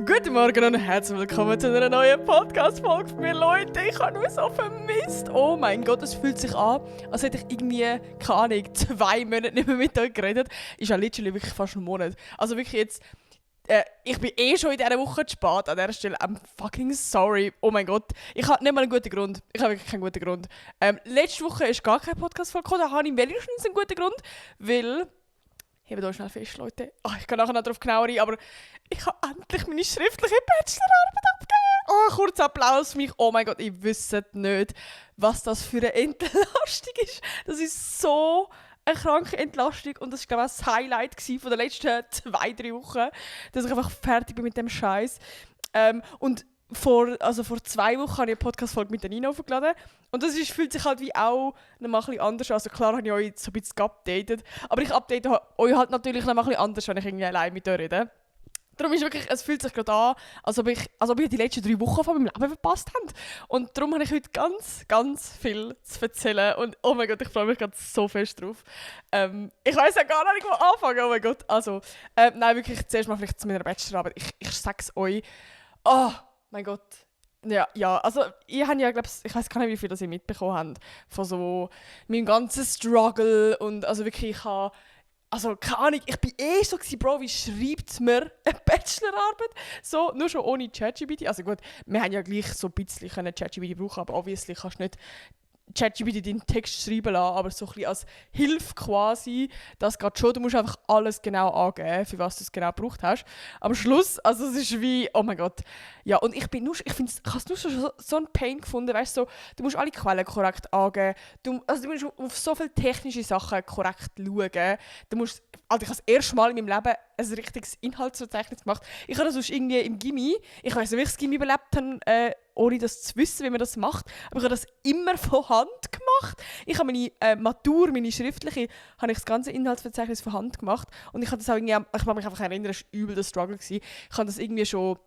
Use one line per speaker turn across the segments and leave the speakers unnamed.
Guten Morgen und herzlich willkommen zu einer neuen Podcast-Folge von mir, Leute. Ich habe mich so vermisst. Oh mein Gott, es fühlt sich an, als hätte ich irgendwie, keine Ahnung, 2 Monate nicht mehr mit euch geredet. Ist ja literally wirklich fast ein Monat. Also wirklich jetzt, ich bin schon in dieser Woche zu spät an dieser Stelle. I'm fucking sorry. Oh mein Gott. Ich habe nicht mal einen guten Grund. Ich habe wirklich keinen guten Grund. Letzte Woche ist gar kein Podcast-Folge gekommen. Da habe ich wenigstens einen guten Grund, weil... Hebt euch schnell fest, Leute. Oh, ich gehe nachher noch darauf genauer ein, aber ich habe endlich meine schriftliche Bachelorarbeit abgegeben. Oh, kurzer Applaus für mich. Oh mein Gott, ihr wisst nicht, was das für eine Entlastung ist. Das ist so eine kranke Entlastung und das war, glaube ich, das Highlight von den letzten 2-3 Wochen, dass ich einfach fertig bin mit dem Scheiß. Und vor 2 Wochen habe ich eine Podcast-Folge mit der Nina aufgeladen. Und das fühlt sich halt wie auch noch mal ein bisschen anders an. Also klar habe ich euch so ein bisschen geupdatet. Aber ich update euch halt natürlich noch mal ein bisschen anders, wenn ich irgendwie allein mit euch rede. Darum ist wirklich, es fühlt sich gerade an, als ob ich die letzten 3 Wochen von meinem Leben verpasst habe. Und darum habe ich heute ganz, ganz viel zu erzählen. Und oh mein Gott, ich freue mich gerade so fest drauf. Ich weiss ja gar nicht, wo anfangen. Oh mein Gott. Also, nein, wirklich, zuerst mal vielleicht zu meiner Bachelorarbeit. Ich sage es euch. Oh mein Gott. Ja, also ich habe ja, ich weiß gar nicht, wie viel das ihr mitbekommen habt, von so meinem ganzen Struggle und also wirklich, ich habe, also keine Ahnung, ich bin so gewesen, Bro, wie schreibt man eine Bachelorarbeit? So, nur schon ohne ChatGPT. Also gut, wir haben ja gleich so ein bisschen ChatGPT brauchen, aber obviously kannst du nicht ChatGPT deinen Text schreiben lassen, aber so ein bisschen als Hilfe quasi, das geht schon. Du musst einfach alles genau angeben, für was du es genau gebraucht hast. Am Schluss, also es ist wie, oh mein Gott. Ja, und ich habe es nur schon so ein Pain gefunden, weißt du, so, du musst alle Quellen korrekt angeben, du musst auf so viele technische Sachen korrekt schauen. Du musst, also ich habe das erste Mal in meinem Leben ein richtiges Inhaltsverzeichnis gemacht. Ich habe das sonst irgendwie im Gymi, ich weiss nicht, wie ich das Gymi überlebt habe, ohne das zu wissen, wie man das macht. Aber ich habe das immer von Hand gemacht. Ich habe meine Matur, meine schriftliche, habe ich das ganze Inhaltsverzeichnis von Hand gemacht. Und ich habe das auch irgendwie, ich kann mich einfach erinnern, es war übel der Struggle gewesen. Ich habe das irgendwie schon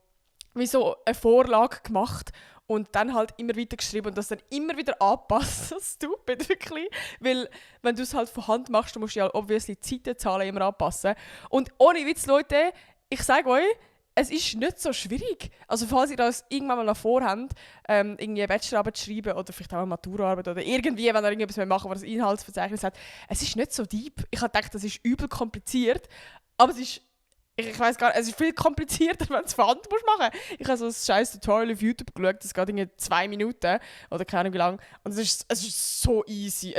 wie so eine Vorlage gemacht und dann halt immer weiter geschrieben und das dann immer wieder angepasst. So stupid, wirklich. Weil, wenn du es halt von Hand machst, du musst ja obviously die Seitenzahlen immer anpassen. Und ohne Witz, Leute, ich sage euch, es ist nicht so schwierig. Also falls ihr das irgendwann mal noch vorhabt, irgendwie eine Bachelorarbeit zu schreiben oder vielleicht auch eine Maturarbeit oder irgendwie, wenn ihr irgendetwas machen wollt, was ein Inhaltsverzeichnis hat, es ist nicht so deep. Ich habe gedacht, das ist übel kompliziert, aber es ist, ich weiss gar nicht, es ist viel komplizierter, wenn du es von Hand machen musst. Ich habe so ein scheiß Tutorial auf YouTube geschaut, das geht irgendwie 2 Minuten oder keine Ahnung wie lang. Und es ist so easy,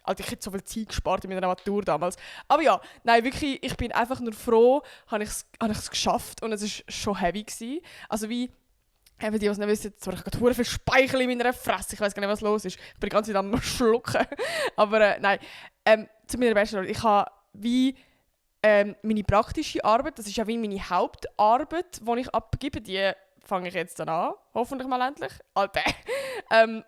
Alter, ich hätte so viel Zeit gespart in meiner Matur damals. Aber ja, nein, wirklich, ich bin einfach nur froh, habe ich es geschafft und es war schon heavy gewesen. Also wie, die, die es nicht wissen, so, ich habe gerade viel Speichel in meiner Fresse, ich weiß gar nicht, was los ist. Ich bin die ganze Zeit am Schlucken. Aber nein, zu meiner Bachelorarbeit, ich habe wie meine praktische Arbeit, das ist ja wie meine Hauptarbeit, die ich abgebe, die fange ich jetzt dann an, hoffentlich mal endlich. Alter.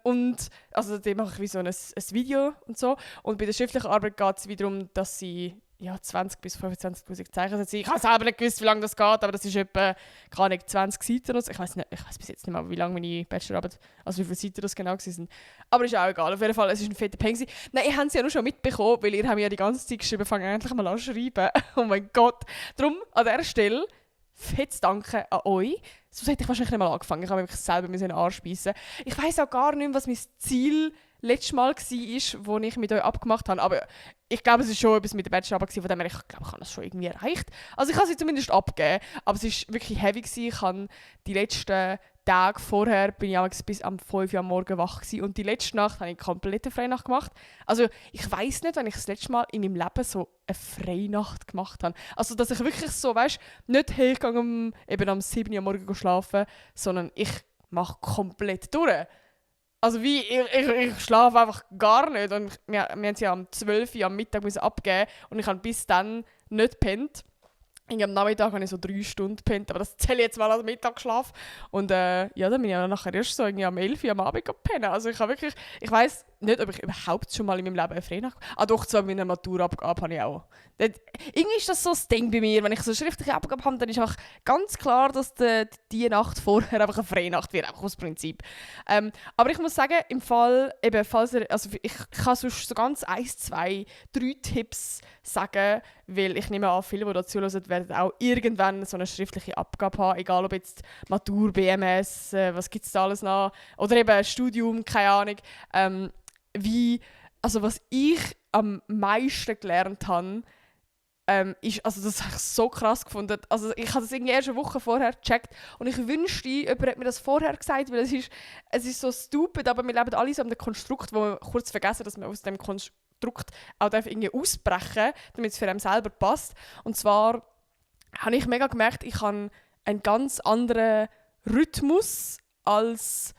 Und also da mache ich wie so ein Video und so. Und bei der schriftlichen Arbeit geht es wiederum, dass sie 20 bis 25'000 Zeichen sind. Ich habe selber nicht gewusst, wie lange das geht, aber das ist etwa, keine Ahnung, 20 Seiten oder so. Ich weiß bis jetzt nicht mehr, wie lange meine Bachelorarbeit, also wie viele Seiten das genau waren. Aber ist auch egal. Auf jeden Fall, es ist ein fetter Peng. Nein, ihr habt es ja nur schon mitbekommen, weil ihr habt ja die ganze Zeit geschrieben, fangt endlich mal an zu schreiben. Oh mein Gott. Darum, an dieser Stelle, fettes Danke an euch. Sonst hätte ich wahrscheinlich nicht mal angefangen. Ich habe mich selber anspeisen. Ich weiss auch gar nicht mehr, was mein Ziel letztes Mal war, das ich mit euch abgemacht habe. Aber ich glaube, es war schon etwas mit der Bachelorarbeit, von dem her, ich glaube, ich habe das schon irgendwie erreicht. Also ich habe sie zumindest abgegeben, aber es war wirklich heavy gewesen. Ich habe die letzten Tage vorher bin ich bis am 5 Uhr am Morgen wach gewesen. Und die letzte Nacht habe ich eine komplette Freinacht gemacht. Also ich weiss nicht, wenn ich das letzte Mal in meinem Leben so eine Freinacht gemacht habe. Also dass ich wirklich so, weißt, nicht hey, ich gehe eben am 7 Uhr am Morgen schlafen, sondern ich mache komplett durch. Also wie, ich schlafe einfach gar nicht. Und wir haben sie ja am 12 Uhr am Mittag abgeben und ich habe bis dann nicht gepennt. Am Nachmittag habe ich so 3 Stunden gepennt, aber das zähle ich jetzt mal als Mittagsschlaf. Und dann bin ich ja nachher erst so irgendwie am 11 Uhr am Abend gepennt. Also ich habe wirklich, ich weiss, nicht, ob ich überhaupt schon mal in meinem Leben eine Freinacht... Doch, zwar mit einer Maturabgabe habe ich auch. Irgendwie ist das so das Ding bei mir. Wenn ich so eine schriftliche Abgabe habe, dann ist einfach ganz klar, dass die Nacht vorher einfach eine Freinacht wird, einfach aus Prinzip. Aber ich muss sagen, im Fall, eben, falls ihr, also ich kann sonst so ganz 1, 2, 3 Tipps sagen, weil ich nehme an, viele, die dazu hören, werden auch irgendwann so eine schriftliche Abgabe haben, egal ob jetzt Matur, BMS, was gibt es da alles noch, oder eben Studium, keine Ahnung. Was ich am meisten gelernt habe, ist, also das habe ich so krass gefunden. Also ich habe das irgendwie erst eine Woche vorher gecheckt und ich wünschte, jemand hätte mir das vorher gesagt, weil es ist so stupid, aber wir leben alle so an einem Konstrukt, wo wir kurz vergessen, dass man aus dem Konstrukt auch irgendwie ausbrechen, damit es für einen selber passt. Und zwar habe ich mega gemerkt, ich habe einen ganz anderen Rhythmus als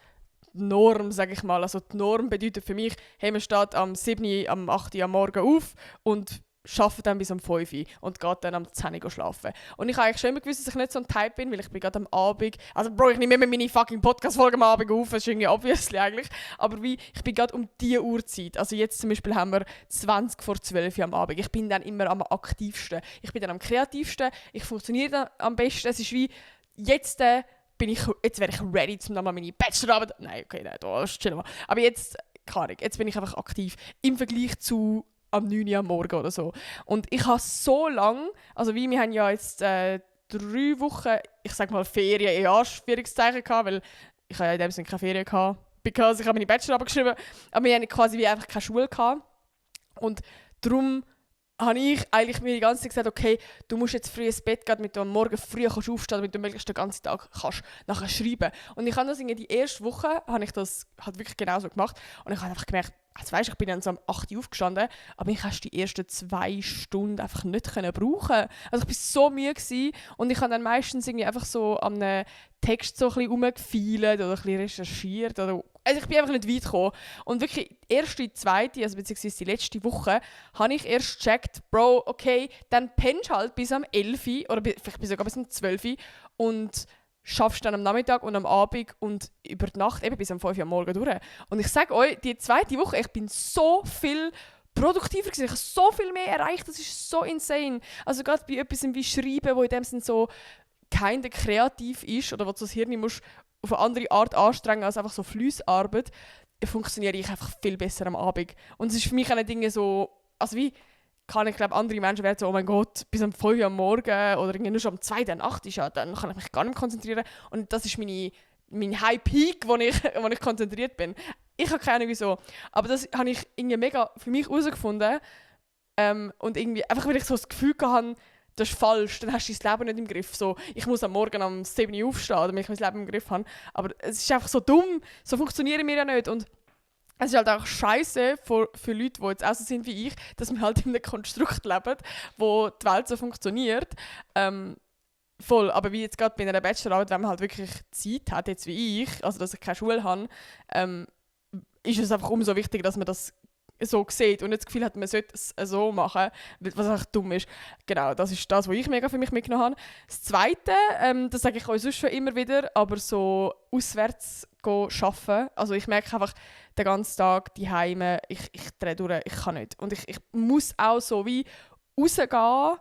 die Norm, sage ich mal. Also die Norm bedeutet für mich, hey, man steht am 7., am 8. am Morgen auf und arbeitet dann bis um 5 Uhr und geht dann am 10 Uhr schlafen. Und ich habe eigentlich schon immer gewusst, dass ich nicht so ein Type bin, weil ich bin gerade am Abend... Also Bro, ich nehme immer meine fucking Podcast-Folge am Abend auf, das ist irgendwie obviously eigentlich. Aber ich bin gerade um diese Uhrzeit. Also jetzt zum Beispiel haben wir 20 vor 12 Uhr am Abend. Ich bin dann immer am aktivsten. Ich bin dann am kreativsten. Ich funktioniere dann am besten. Es ist wie, jetzt wäre ich ready, um dann mal meine Bachelorarbeit... Nein, okay, nein, da chill mal. Aber jetzt, keine Ahnung, jetzt bin ich einfach aktiv. Im Vergleich zu am 9 Uhr am Morgen oder so. Und ich habe so lange, also wir haben ja jetzt 3 Wochen, ich sage mal Ferien, in Anführungszeichen gehabt, weil ich habe ja in dem Sinne keine Ferien gehabt, because ich habe meine Bachelorarbeit geschrieben, aber wir hatten quasi wie einfach keine Schule gehabt. Und darum habe ich eigentlich mir die ganze Zeit gesagt, okay, du musst jetzt früh ins Bett gehen, damit du am Morgen früh aufstehen kannst, damit du möglichst den ganzen Tag kannst nachher schreiben. Und ich habe das in die erste Woche, habe ich das halt wirklich genauso gemacht. Und ich habe einfach gemerkt, also weißt, ich bin dann so um 8 Uhr aufgestanden, aber ich konnte die ersten 2 Stunden einfach nicht brauchen. Also ich war so müde gewesen, und ich habe dann meistens irgendwie einfach so an einem Text so ein bisschen rumgefeilt oder ein bisschen recherchiert. Also ich bin einfach nicht weit gekommen. Und wirklich, die erste, zweite, also beziehungsweise die letzte Woche, habe ich erst gecheckt, Bro, okay, dann pennst du halt bis am 11 Uhr oder vielleicht sogar bis am 12 Uhr und schaffst dann am Nachmittag und am Abend und über die Nacht eben bis am 5 Uhr am Morgen durch. Und ich sage euch, die zweite Woche, ich bin so viel produktiver gewesen. Ich habe so viel mehr erreicht, das ist so insane. Also gerade bei etwas wie Schreiben, wo in dem Sinne so kein kreativ ist oder wo du das Hirn musst auf eine andere Art anstrengen als einfach so Flussarbeit, funktioniere ich einfach viel besser am Abend. Und es ist für mich auch Dinge so, also wie ich glaube, andere Menschen werden so, oh mein Gott, bis um 5 Uhr am Morgen oder irgendwie nur schon um 2 Uhr Nacht ist, ja, dann kann ich mich gar nicht mehr konzentrieren. Und das ist mein High Peak, wo ich konzentriert bin. Ich habe keine Ahnung wieso. Aber das habe ich irgendwie mega für mich herausgefunden. Und irgendwie, einfach weil ich so das Gefühl hatte, das ist falsch, dann hast du dein Leben nicht im Griff. So, ich muss am Morgen um 7 Uhr aufstehen, damit ich mein Leben im Griff habe. Aber es ist einfach so dumm, so funktionieren wir ja nicht. Und es ist halt auch scheiße für Leute, die jetzt auch so sind wie ich, dass wir halt in einem Konstrukt leben, wo die Welt so funktioniert. Voll, aber wie jetzt gerade bei einer Bachelorarbeit, wenn man halt wirklich Zeit hat, jetzt wie ich, also dass ich keine Schule habe, ist es einfach umso wichtiger, dass man das so sieht und nicht das Gefühl hat, man sollte es so machen, was einfach dumm ist. Genau, das ist das, was ich mega für mich mitgenommen habe. Das Zweite, das sage ich euch sonst schon immer wieder, aber so auswärts arbeiten. Also ich merke einfach den ganzen Tag die Heime, ich drehe durch, ich kann nicht. Und ich muss auch so wie rausgehen,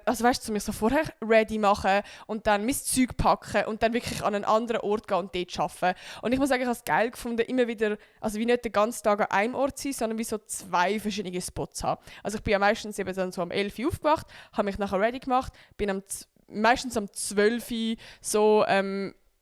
also weißt du, mich so vorher ready machen und dann mein Zeug packen und dann wirklich an einen anderen Ort gehen und dort arbeiten. Und ich muss sagen, ich habe es geil gefunden, immer wieder, also wie nicht den ganzen Tag an einem Ort sein, sondern wie so 2 verschiedene Spots haben. Also ich bin ja meistens eben dann so um 11 Uhr aufgewacht, habe mich nachher ready gemacht, bin meistens um 12 Uhr so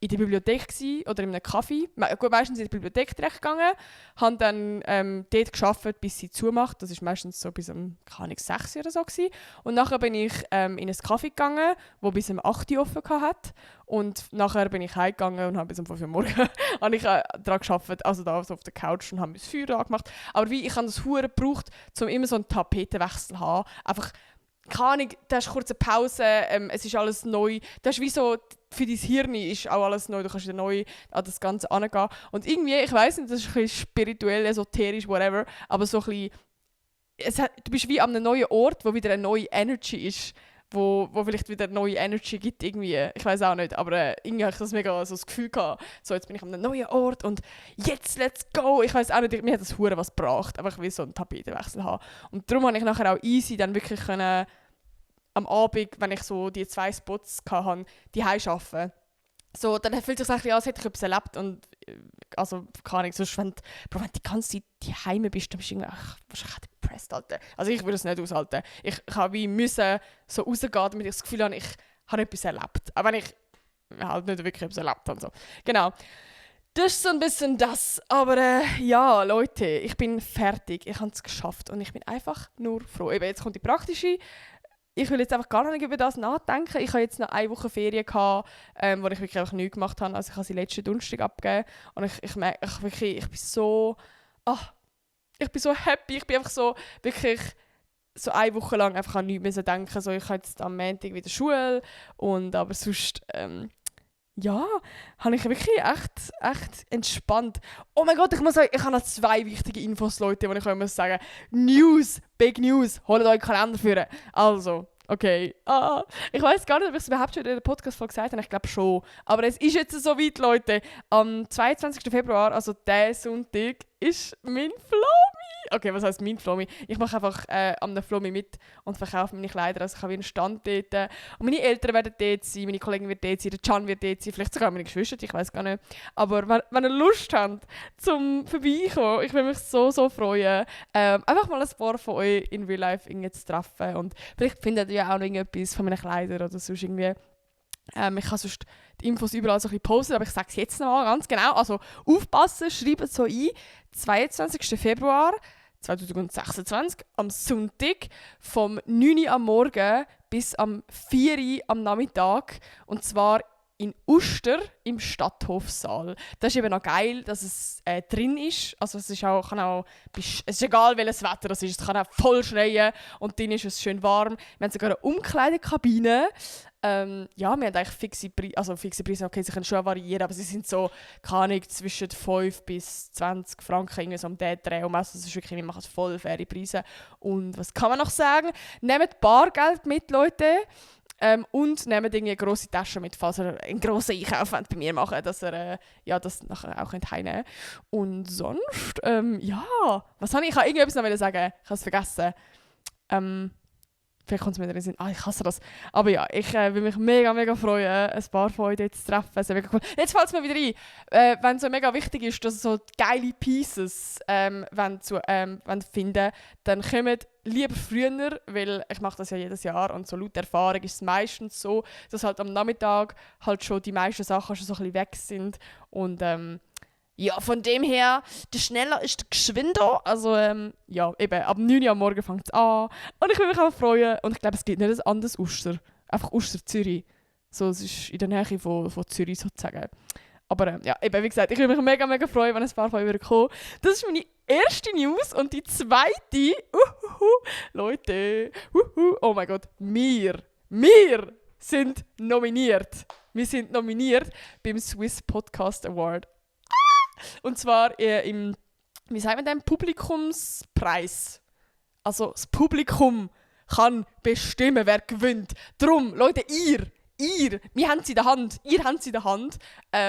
in der Bibliothek oder in einem Café. Gut, meistens in die Bibliothek direkt gegangen, habe dann dort gearbeitet, bis sie zumacht. Das war meistens so bis um 6 Uhr oder so gewesen. Und nachher bin ich in ein Café gegangen, das bis um 8 Uhr offen hatte. Und nachher bin ich heimgegangen und habe bis um 5 Uhr morgens habe ich daran gearbeitet, also da so auf der Couch und habe mein Feuer angemacht. Aber wie, ich habe das Hure gebraucht, um immer so einen Tapetenwechsel zu haben. Einfach, keine Ahnung, da hast kurz eine Pause, es ist alles neu. Das ist wie so, für dein Hirn ist auch alles neu, du kannst wieder neu an das Ganze angehen. Und irgendwie, ich weiss nicht, das ist ein bisschen spirituell, esoterisch, whatever, aber so ein bisschen, du bist wie an einem neuen Ort, wo wieder eine neue Energy ist, wo vielleicht wieder neue Energy gibt irgendwie. Ich weiß auch nicht, aber irgendwie habe ich das mega so das Gefühl gehabt, so jetzt bin ich an einem neuen Ort und jetzt let's go. Ich weiß auch nicht, mir hat das hure was gebracht, aber ich will so einen Tapetenwechsel haben. Und darum habe ich nachher auch easy dann wirklich können, am Abend, wenn ich so die 2 Spots hatte, die arbeiten. So, dann fühlt es sich an, als hätte ich etwas erlebt und also, keine Ahnung, sonst, wenn du die ganze Zeit daheim bist, dann bist du irgendwie wahrscheinlich auch depressed, Alter. Also ich würde es nicht aushalten. Ich habe wie müssen so rausgehen, damit ich das Gefühl habe, ich habe etwas erlebt. Auch wenn ich halt nicht wirklich etwas erlebt habe. So. Genau. Das ist so ein bisschen das. Aber ja, Leute, ich bin fertig. Ich habe es geschafft und ich bin einfach nur froh. Eben, jetzt kommt die praktische. Ich will jetzt einfach gar nicht über das nachdenken. Ich habe jetzt noch 1 Woche Ferien gehabt, wo ich wirklich einfach nichts gemacht habe. Also ich habe sie letzten Donnerstag abgegeben und ich merke, ich bin so, ich bin so happy. Ich bin einfach so wirklich so 1 Woche lang einfach an nichts mehr denken. So, ich habe jetzt am Montag wieder Schule und aber sonst ja, habe ich wirklich echt entspannt. Oh mein Gott, ich muss sagen, ich habe noch 2 wichtige Infos, Leute, die ich euch muss sagen. News, Big News, holt euch einen Kalender für. Also, okay. Ich weiß gar nicht, ob ich es überhaupt schon in der Podcast-Folge gesagt habe. Ich glaube schon. Aber es ist jetzt so weit, Leute. Am 22. Februar, also diesen Sonntag, ist mein Flomi. Okay, was heisst mein Flomi? Ich mache einfach am Flomi mit und verkaufe meine Kleider. Also ich habe wie einen Stand dort. Und meine Eltern werden dort sein, meine Kollegen werden dort sein, der Can wird dort sein, vielleicht sogar meine Geschwister, ich weiß gar nicht. Aber wenn ihr Lust habt, zum vorbeikommen, ich würde mich so freuen, einfach mal ein paar von euch in Real Life irgendwie zu treffen. Und vielleicht findet ihr ja auch noch irgendetwas von meinen Kleidern oder sonst irgendwie. Ich kann sonst die Infos überall so ein bisschen posten, aber ich sage es jetzt noch mal ganz genau. Also aufpassen, schreibt es so ein. 22. Februar 2026 am Sonntag vom 9 Uhr am Morgen bis am 4 Uhr am Nachmittag. Und zwar in Uster im Stadthofsaal. Das ist eben noch geil, dass es drin ist. Also es ist auch, es ist egal, welches Wetter es ist. Es kann auch voll schneien und drin ist es schön warm. Wir haben sogar eine Umkleidekabine. Ja, wir haben eigentlich fixe Preise, okay, sie können schon variieren, aber sie sind so, keine Ahnung, zwischen 5 bis 20 Franken irgendwie so um den Dreh. Also es ist wirklich, wir machen voll faire Preise. Und was kann man noch sagen? Nehmt Bargeld mit, Leute. Und nehmt eine grosse Tasche mit, falls ihr einen grossen Einkauf bei mir machen wollt, dass ihr das nachher auch heimnehmen könnt. Und sonst, ja, was habe ich? Ich wollte irgendetwas noch sagen. Ich habe es vergessen. Vielleicht kommt es mir in den Sinn. Ich hasse das. Aber ja, ich würde mich mega freuen, ein paar von euch dort zu treffen. Mega cool. Jetzt fällt es mir wieder ein, wenn es so mega wichtig ist, dass ihr so geile Pieces finden, dann kommt lieber früher, weil ich mache das ja jedes Jahr und so laut Erfahrung ist es meistens so, dass halt am Nachmittag halt schon die meisten Sachen schon so ein bisschen weg sind. Und ja, von dem her, der schneller ist der geschwinder. Also ja, eben, ab 9 Uhr am Morgen fängt es an. Und ich würde mich auch freuen. Und ich glaube, es gibt nicht ein anderes Uster. Einfach Uster Zürich. So, es ist in der Nähe von Zürich sozusagen. Aber ja, eben, wie gesagt, ich würde mich mega freuen, wenn ein paar von euch kommen. Das ist meine erste News. Und die zweite, Leute, oh mein Gott, wir sind nominiert. Wir sind nominiert beim Swiss Podcast Award. Und zwar im, wie sagt man denn, Publikumspreis. Also das Publikum kann bestimmen, wer gewinnt. Darum, Leute, ihr, wir haben es in der Hand, ihr habt es in der Hand,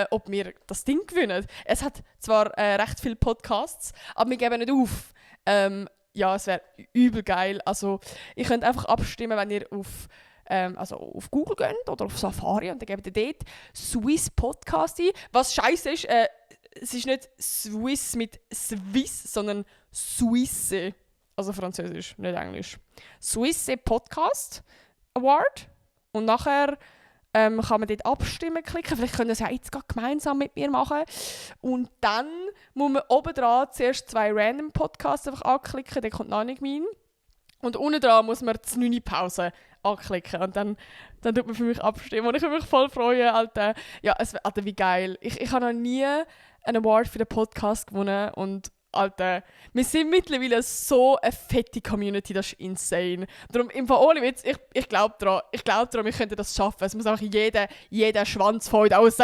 ob wir das Ding gewinnen. Es hat zwar recht viele Podcasts, aber wir geben nicht auf. Ja, es wäre übel geil. Also, ihr könnt einfach abstimmen, wenn ihr auf Google geht oder auf Safari und dann gebt ihr dort Swiss Podcast ein. Was scheiße ist, es ist nicht Swiss mit Swiss, sondern Suisse. Also Französisch, nicht Englisch. Suisse Podcast Award. Und nachher kann man dort abstimmen klicken. Vielleicht können wir es ja jetzt gerade gemeinsam mit mir machen. Und dann muss man oben dran zuerst 2 random Podcasts einfach anklicken. Dann kommt noch nicht mein. Und unten dran muss man die 9 Pause anklicken. Und dann tut man für mich abstimmen. Und ich würde mich voll freuen, Alter. Ja, Alter, wie geil. Ich habe noch nie einen Award für den Podcast gewonnen. Und Alter, wir sind mittlerweile so eine fette Community, das ist insane. Darum, im Fall ohne Witz, ich glaube daran, wir könnten das schaffen. Es muss auch jeder Schwanz von euch aus,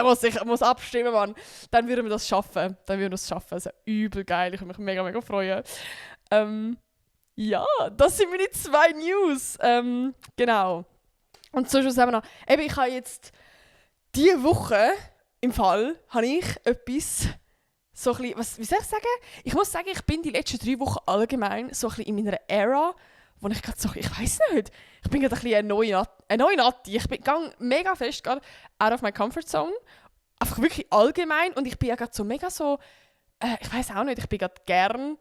muss abstimmen, Mann. Dann würden wir das schaffen. Das ist übel geil, ich würde mich mega freuen. Ja, das sind meine 2 News. Genau. Und so ist es noch. Eben, ich habe jetzt diese Woche im Fall habe ich etwas so ein bisschen, wie soll ich sagen? Ich muss sagen, ich bin die letzten 3 Wochen allgemein so ein bisschen in meiner Ära, wo ich gerade so, ich weiß nicht, ich bin gerade ein bisschen eine neue Nati. Ich gehe mega fest gerade out of my comfort zone. Einfach wirklich allgemein. Und ich bin ja gerade so mega so, ich weiß auch nicht, ich bin gerade gern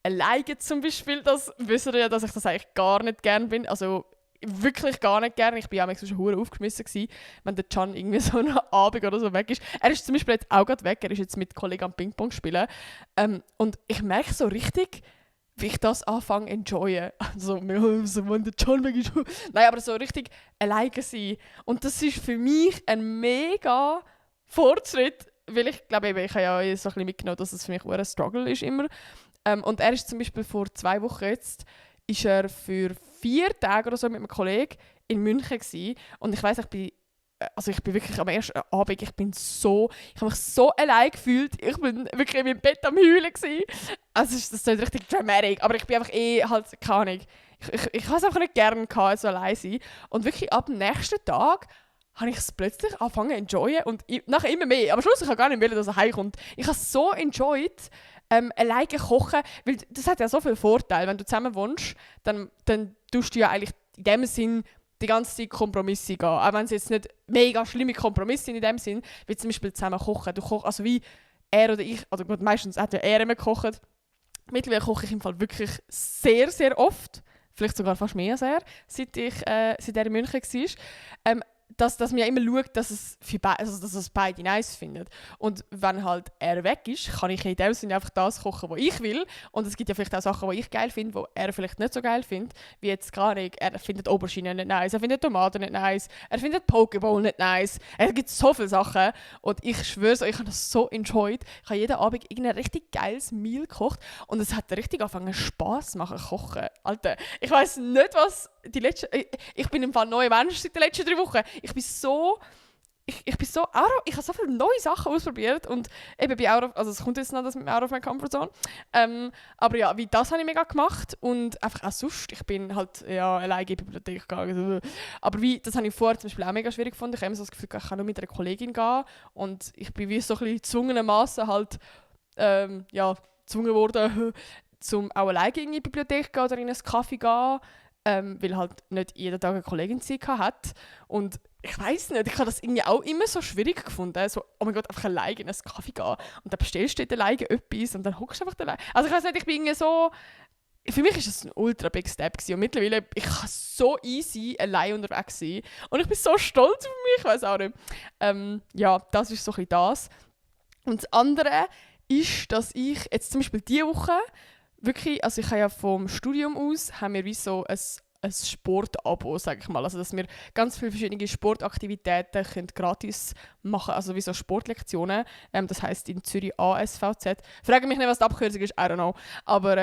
alleine zum Beispiel. Das wisst ihr ja, dass ich das eigentlich gar nicht gern bin. Also wirklich gar nicht gern. Ich war ja schon hure aufgeschmissen gewesen, wenn der Can irgendwie so einen Abend oder so weg ist. Er ist zum Beispiel jetzt auch gerade weg. Er ist jetzt mit Kollegen am Ping-Pong spielen. Und ich merke so richtig, wie ich das anfange zu enjoyen. Also, wenn der Can weg ist. Nein, aber so richtig alleine sein. Und das ist für mich ein mega Fortschritt, weil ich glaube, ich habe ja so ein bisschen mitgenommen, dass es für mich ein Struggle ist immer. Und er ist zum Beispiel vor 2 Wochen jetzt, ist er für 4 Tage oder so mit einem Kollegen in München gewesen. Und ich weiss, ich bin wirklich am ersten Abend, ich habe mich so allein gefühlt. Ich bin wirklich in meinem Bett am Heulen gewesen. Also das ist richtig dramatic, aber ich bin einfach halt, keine Ahnung. Ich habe es einfach nicht gerne gehabt, so allein sein. Und wirklich ab dem nächsten Tag habe ich es plötzlich angefangen zu enjoyen und nachher immer mehr. Aber schlussendlich habe ich gar nicht wollen, dass er heimkommt. Ich habe es so enjoyed, alleine kochen, weil das hat ja so viele Vorteile. Wenn du zusammen wohnst, dann tust du ja eigentlich in dem Sinn die ganze Zeit Kompromisse gehen. Auch wenn es jetzt nicht mega schlimme Kompromisse sind in dem Sinn, wie zum Beispiel zusammen kochen. Du kochst, also wie er oder ich, oder gut, meistens hat ja er immer gekocht. Mittlerweile koche ich im Fall wirklich sehr, sehr oft. Vielleicht sogar fast mehr als er, seit er in München war. Dass man ja immer schaut, dass es beide nice findet. Und wenn halt er weg ist, kann ich in dem Sinne einfach das kochen, was ich will. Und es gibt ja vielleicht auch Sachen, die ich geil finde, die er vielleicht nicht so geil findet. Wie jetzt gar nicht. Er findet Aubergine nicht nice, er findet Tomaten nicht nice, er findet Pokeball nicht nice. Es gibt so viele Sachen. Und ich schwöre so, ich habe das so enjoyed. Ich habe jeden Abend irgendein richtig geiles Meal gekocht. Und es hat richtig angefangen Spass zu machen, kochen. Alter, ich weiss nicht, was die letzten... Ich bin im Fall neuer Mensch seit den letzten 3 Wochen. Ich bin so... Ich habe so viele neue Sachen ausprobiert und eben bei also es kommt jetzt noch das mit Out of my Comfort Zone. Aber ja, wie das habe ich mega gemacht und einfach auch sonst, ich bin halt alleine in die Bibliothek gegangen. Aber das habe ich vorher zum Beispiel auch mega schwierig gefunden. Ich habe immer so das Gefühl, ich kann nur mit einer Kollegin gehen und ich bin wie so ein bisschen gezwungenermaßen halt gezwungen worden, zum auch alleine in die Bibliothek gehen oder in einen Kaffee gehen. Weil halt nicht jeden Tag eine Kollegin Zeit hat. Und ich weiss nicht, ich habe das irgendwie auch immer so schwierig gefunden. So, oh mein Gott, einfach alleine in einen Kaffee gehen. Und dann bestellst du dort alleine etwas und dann hockst du einfach alleine. Also ich weiss nicht, ich bin irgendwie so... Für mich war das ein ultra big Step gewesen. Und mittlerweile, ich kann so easy allein unterwegs sein. Und ich bin so stolz auf mich, ich weiss auch nicht. Das ist so ein bisschen das. Und das andere ist, dass ich jetzt zum Beispiel diese Woche wirklich, also ich habe ja vom Studium aus, haben wir wie so ein Sportabo, sage ich mal. Also dass wir ganz viele verschiedene Sportaktivitäten können gratis machen, also wie so Sportlektionen. Das heisst in Zürich ASVZ. Frage mich nicht, was die Abkürzung ist, I don't know. Aber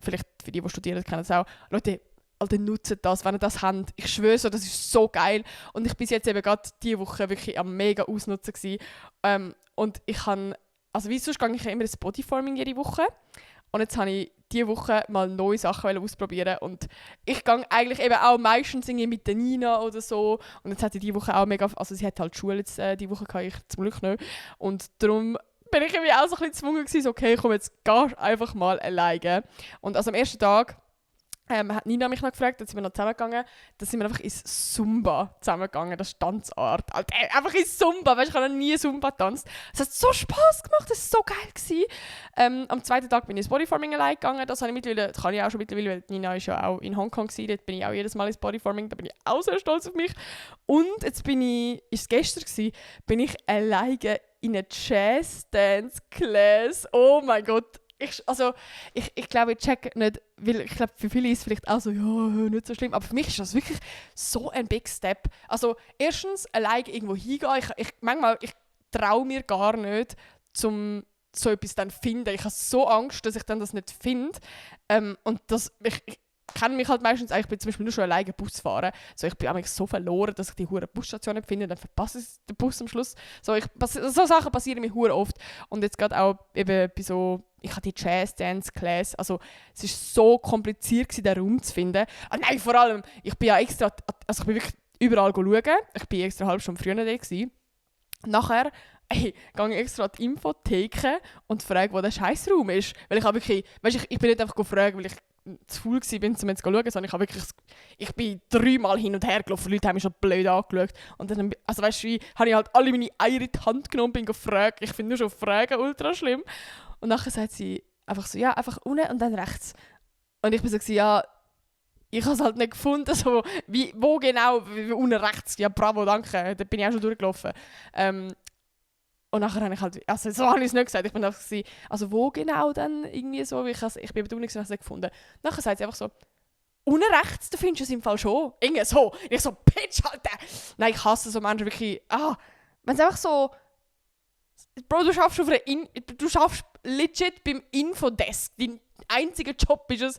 vielleicht für die studieren, kennen es auch. Leute, Alter, nutzt das, wenn ihr das habt. Ich schwöre so, das ist so geil. Und ich bin jetzt eben gerade diese Woche wirklich am mega ausnutzen gewesen. Und ich habe, also wie sonst gehe ich ja immer ins Bodyforming jede Woche. Und jetzt habe ich diese Woche mal neue Sachen ausprobieren und ich gehe eigentlich eben auch meistens mit der Nina oder so und jetzt hat sie diese Woche auch mega, also sie hat halt Schule jetzt diese Woche, kann ich zum Glück nicht und darum bin ich irgendwie auch so ein bisschen gezwungen gewesen, so, okay, komm, jetzt geh einfach mal alleine. Und also am ersten Tag hat Nina mich noch gefragt, dann sind wir noch zusammengegangen, dann sind wir einfach ins Zumba zusammengegangen, das ist Tanzart. Alter, einfach ins Zumba, weißt du, ich habe noch nie Zumba getanzt. Es hat so Spass gemacht, das war so geil gewesen. Am zweiten Tag bin ich ins Bodyforming allein gegangen, das kann ich auch schon mittlerweile, weil Nina ist ja auch in Hongkong gewesen, dort bin ich auch jedes Mal ins Bodyforming, da bin ich auch sehr stolz auf mich. Und jetzt ist es gestern gewesen, bin ich alleine in einer Jazz-Dance-Class. Oh mein Gott. Ich glaube, ich check nicht, weil ich glaube, für viele ist es vielleicht auch so, ja, nicht so schlimm, aber für mich ist das wirklich so ein Big Step. Also erstens, alleine irgendwo hingehen, manchmal traue mir gar nicht, um so etwas dann zu finden. Ich habe so Angst, dass ich dann das nicht finde. Und ich kenne mich halt meistens, ich bin zum Beispiel nur schon alleine Bus fahren. So, ich bin eigentlich so verloren, dass ich die hure Busstation nicht finde, dann verpasse ich den Bus am Schluss. So Sachen passieren mir hure oft. Und jetzt gerade auch eben bei so, ich hatte die Jazz-Dance-Class, also es war so kompliziert, den Raum zu finden. Nein, vor allem, ich bin ja extra, also ich bin wirklich überall schauen. Ich war extra eine halbe Stunde früher da gewesen. Nachher gehe ich extra an die Infotheke und frage, wo der Scheißraum ist. Weil ich habe wirklich, weißt, ich bin nicht einfach gefragt, weil ich zu faul war, um jetzt zu schauen, sondern ich habe wirklich, ich bin 3-mal hin und her gelaufen, die Leute haben mich schon blöd angeschaut. Und dann, also weißt du, habe ich halt alle meine Eier in die Hand genommen und bin gefragt. Ich finde nur schon Fragen ultra schlimm. Und nachher sagt sie einfach so, ja, einfach unten und dann rechts. Und ich bin so, ja, ich habe es halt nicht gefunden, so, wo genau, wie unten rechts. Ja, bravo, danke, da bin ich auch schon durchgelaufen. Und nachher habe ich halt, also so habe ich es nicht gesagt, ich bin einfach so, also wo genau dann irgendwie so, ich bin eben nicht gefunden. Nachher sagt sie einfach so, unten rechts, da findest du es im Fall schon. Irgendwie so. Und ich so, Pitch, Alter! Nein, ich hasse so Menschen wirklich, wenn es einfach so, Bro, du schaffst legit beim Infodesk, dein einziger Job ist es,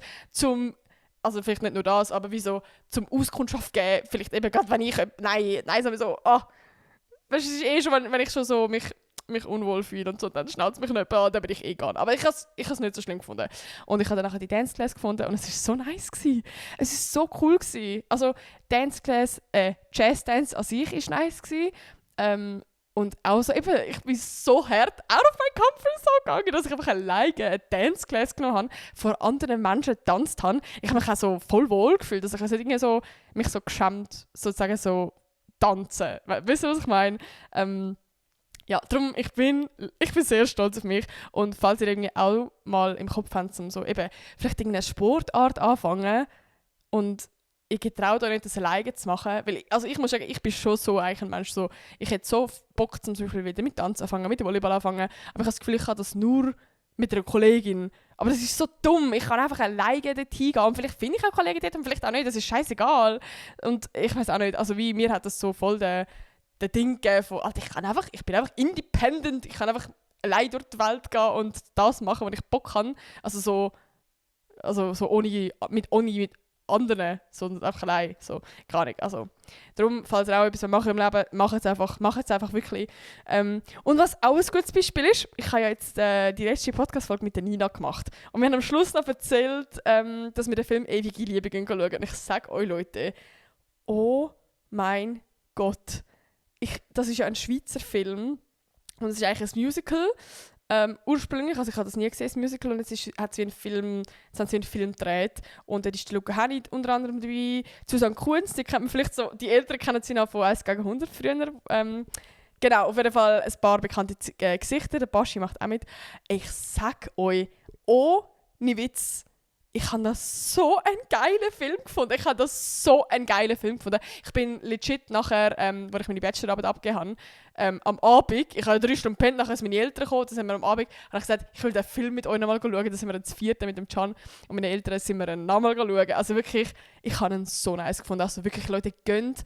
also vielleicht nicht nur das, aber wie so, zum Auskundschaft geben, vielleicht eben gerade wenn ich, nein, sowieso, weißt du, es ist eh schon, wenn ich schon so mich unwohl fühle und so, dann schnauzt mich nicht an, dann bin ich eh gegangen. Aber ich habe es nicht so schlimm gefunden. Und ich habe dann nachher die Dance Class gefunden und es war so nice gewesen. Es war so cool gewesen. Also Dance Class, Jazz Dance an sich war nice gewesen. Und auch so, eben, ich bin so hart out of my comfort zone gegangen, dass ich einfach alleine eine Dance Class genommen habe, vor anderen Menschen getanzt habe. Ich habe mich auch so voll wohl gefühlt, dass ich also irgendwie so, mich so geschämt, sozusagen so tanzen. Wisst ihr, was ich meine? Ja, darum, ich bin sehr stolz auf mich. Und falls ihr irgendwie auch mal im Kopf habt, um so eben vielleicht irgendeine Sportart anfangen und ich getraue euch nicht, das alleine zu machen. Weil ich muss sagen, ich bin schon so eigentlich ein Mensch, so, ich hätte so Bock, zum Beispiel wieder mit Tanzen anfangen, mit Volleyball anfangen, aber ich habe das Gefühl, ich kann das nur mit einer Kollegin. Aber das ist so dumm, ich kann einfach alleine dort hingehen und vielleicht finde ich auch Kollegen dort und vielleicht auch nicht, das ist scheißegal. Und ich weiß auch nicht, also wie mir hat das so voll der Ding gegeben von, Alter, ich bin einfach independent, ich kann einfach allein durch die Welt gehen und das machen, was ich Bock habe. Also so ohne mit anderen, sondern einfach allein, so, gar nicht. Also, darum, falls ihr auch etwas machen im Leben, macht es einfach wirklich. Und was auch ein gutes Beispiel ist, ich habe ja jetzt die letzte Podcast-Folge mit der Nina gemacht und wir haben am Schluss noch erzählt, dass wir den Film «Ewige Liebe» schauen. Und ich sage euch, Leute, oh mein Gott, das ist ja ein Schweizer Film und es ist eigentlich ein Musical. Ursprünglich, also ich habe das nie gesehen, das Musical, und jetzt haben sie einen Film gedreht und dort ist die Luca Hänni unter anderem dabei, Susanne Kunz, die kennt man vielleicht so, die Älteren kennen sie noch von 1 gegen 100 früher. Genau, auf jeden Fall ein paar bekannte Gesichter, der Baschi macht auch mit. Ich sag euch, ohne Witz, ich habe das so einen geilen Film gefunden. Ich bin legit nachher, wo ich meine Bachelorarbeit abgegeben habe, am Abend, ich habe 3 Stunden gepennt, nachher sind meine Eltern gekommen, dann sind wir am Abend, habe ich gesagt, ich will den Film mit euch nochmal schauen. Dann sind wir das 4. mit dem Can und meine Eltern sind wir nochmal schauen. Also wirklich, ich habe ihn so nice gefunden. Also wirklich, Leute, gönnt.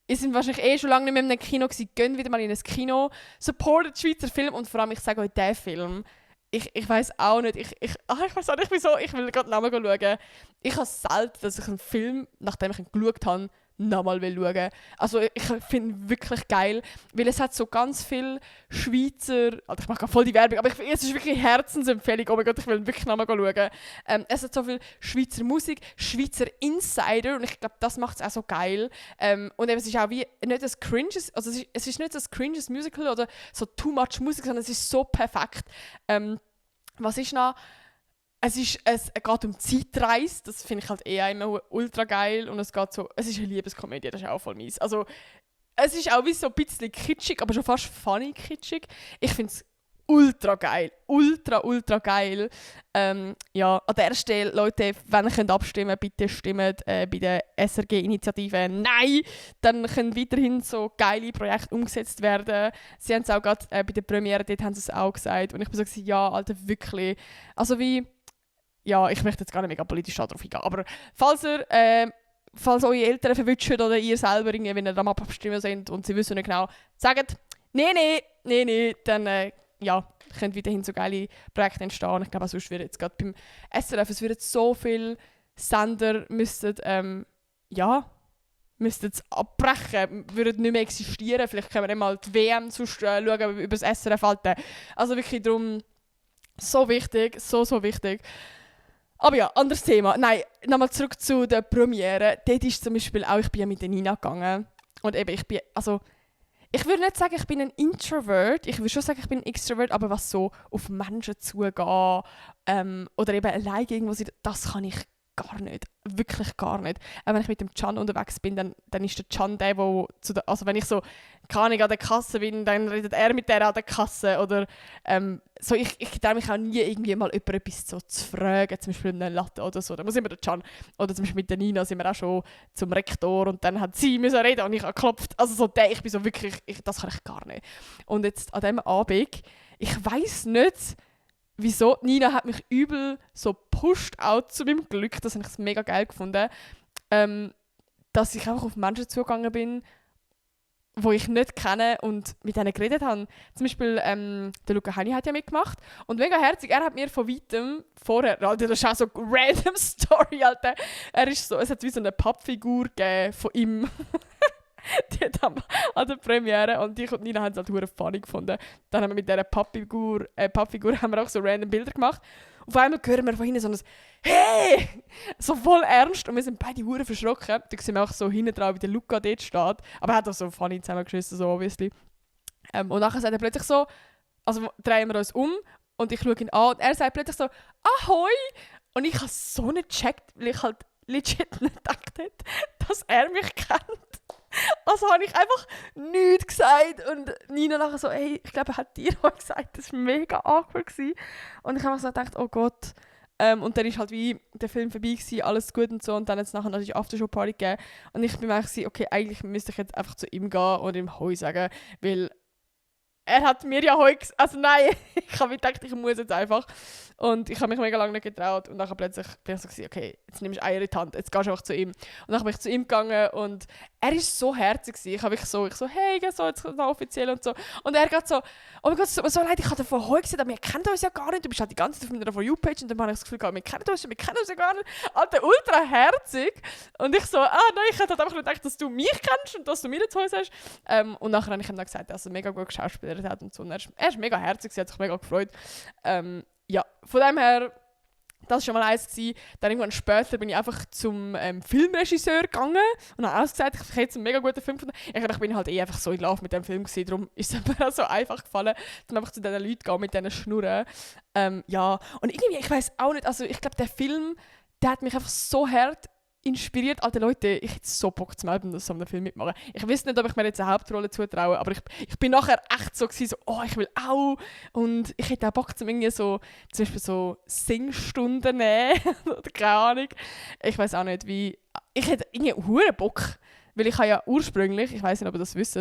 Ihr seid wahrscheinlich schon lange nicht mehr in einem Kino gewesen, gönnt wieder mal in ein Kino, supportet Schweizer Film und vor allem, ich sage euch, der Film, ich weiss auch nicht, ich weiss auch nicht wieso, ich will gerade nochmal schauen. Ich habe selten, dass ich einen Film, nachdem ich ihn geschaut habe, nochmal schauen. Also ich finde ihn wirklich geil, weil es hat so ganz viele Schweizer, also ich mache voll die Werbung, aber es ist wirklich eine Herzensempfehlung, oh mein Gott, ich will ihn wirklich nochmal schauen. Es hat so viel Schweizer Musik, Schweizer Insider und ich glaube, das macht es auch so geil. Und eben, es ist auch wie nicht ein cringes, also es ist nicht ein cringes Musical oder so too much Musik, sondern es ist so perfekt. Was ist noch? Es geht um Zeitreise, das finde ich halt immer ultra geil und es ist eine Liebeskomödie, das ist auch voll mies. Also es ist auch wie so ein bisschen kitschig, aber schon fast funny kitschig. Ich finde es ultra geil, ultra geil. Ja, an der Stelle, Leute, wenn ihr könnt abstimmen könnt, bitte stimmt bei der SRG-Initiative «Nein!», dann können weiterhin so geile Projekte umgesetzt werden. Sie haben es auch gerade bei der Premiere, dort haben sie es auch gesagt und ich bin so, ja, Alter, wirklich. Also wie, ja, ich möchte jetzt gar nicht mega politisch darauf eingehen, aber falls eure Eltern verwünschen oder ihr selber, wenn ihr am Abstimmen sind und sie wissen nicht genau, sagt nee, dann ja, können weiterhin so geile Projekte entstehen. Ich glaube, sonst wird jetzt gerade beim SRF, es würden so viele Sender müssten abbrechen, würden nicht mehr existieren. Vielleicht können wir mal die WM sonst schauen über das SRF halten. Also wirklich darum, so wichtig, so wichtig. Aber ja, anderes Thema. Nein, nochmal zurück zu der Premiere. Dort ist zum Beispiel auch, ich bin ja mit der Nina gegangen. Und eben, ich würde nicht sagen, ich bin ein Introvert. Ich würde schon sagen, ich bin ein Extrovert, aber was so auf Menschen zugehen oder eben alleine irgendwo sein, das kann ich gar nicht. Wirklich gar nicht. Auch wenn ich mit dem Can unterwegs bin, dann ist der Can der also wenn ich so, keine Ahnung, an der Kasse bin, dann redet er mit der an der Kasse. Oder so, ich traue mich auch nie irgendwie mal jemand etwas so zu fragen, zum Beispiel eine Latte oder so. Da muss immer der Can. Oder zum Beispiel mit der Nina sind wir auch schon zum Rektor und dann hat sie müssen reden und ich habe geklopft. Also so ich bin so wirklich, das kann ich gar nicht. Und jetzt an diesem Abend, ich weiss nicht, wieso? Nina hat mich übel so gepusht, auch zu meinem Glück, das habe ich mega geil gefunden, dass ich einfach auf Menschen zugegangen bin, die ich nicht kenne und mit denen geredet habe. Zum Beispiel der Luca Heini hat ja mitgemacht und mega herzig, er hat mir von weitem vorher, Alter, das ist auch so eine random Story, Alter. Es hat wie so eine Pappfigur gegeben von ihm. Die hat an der Premiere und ich und Nina haben es halt verdammt funny gefunden. Dann haben wir mit dieser Pappfigur haben wir auch so random Bilder gemacht. Auf einmal hören wir von hinten so ein «Hey!» So voll ernst und wir sind beide verdammt verschrocken. Da sehen wir auch so hinten drauf, wie der Luca dort steht. Aber er hat auch so funny zusammengeschissen, so obviously. Und nachher sagt er plötzlich so, also drehen wir uns um und ich schaue ihn an und er sagt plötzlich so «Ahoi!» Und ich habe so nicht gecheckt, weil ich halt legit nicht gedacht hätte, dass er mich kennt. Also habe ich einfach nichts gesagt und Nina nachher so, hey, ich glaube, er hat dir auch gesagt, das war mega awkward gewesen. Und ich habe mir so gedacht, oh Gott. Und dann ist halt wie der Film vorbei gewesen, alles gut und so und dann hat es nachher natürlich Aftershow-Party gegeben und ich bin mir eigentlich so, okay, eigentlich müsste ich jetzt einfach zu ihm gehen und ihm Hoi sagen, weil er hat mir ja Hoi gesagt, also nein, ich habe mir gedacht, ich muss jetzt einfach. Und ich habe mich mega lange nicht getraut. Und dann plötzlich bin ich so, okay, jetzt nimmst du Eier in die Hand, jetzt gehst du einfach zu ihm. Und dann bin ich zu ihm gegangen und er war so herzig. Ich habe so, hey, so, jetzt offiziell und so. Und er geht so, oh mein Gott, es tut mir so leid, ich habe davon Hoi gesagt, aber wir kennen uns ja gar nicht. Du bist halt die ganze Zeit auf meiner For You-Page und dann habe ich das Gefühl gehabt, wir kennen uns ja gar nicht. Alter, ultra herzig. Und ich so, nein, ich hätte halt einfach nur gedacht, dass du mich kennst und dass du mir jetzt Hoi sagst. Und nachher habe ich ihm dann gesagt, dass er mega gut geschauspielert hat und so. Und er ist mega herzig, sie hat sich mega gefreut. Ja, von dem her, das war schon mal eins gewesen. Dann irgendwann später bin ich einfach zum Filmregisseur gegangen und habe ausgesagt, ich hätte einen mega guten Film gefunden. Ich glaube, ich bin halt einfach so in Love mit dem Film gewesen, darum ist es mir auch so einfach gefallen, dann einfach zu diesen Leuten gehen mit diesen Schnurren. Ja, und irgendwie, ich weiß auch nicht, also ich glaube, der Film, der hat mich einfach so hart inspiriert. Alte Leute, ich hätte so Bock zu melden, dass so einen Film mitmachen. Ich weiß nicht, ob ich mir jetzt eine Hauptrolle zutraue, aber ich bin nachher echt so gewesen, so, oh, ich will auch. Und ich hätte auch Bock, irgendwie so, zum Beispiel so Singstunden nehmen oder keine Ahnung. Ich weiß auch nicht, wie. Ich hätte irgendwie hure Bock, weil ich habe ja ursprünglich, ich weiß nicht, ob ihr das wisst,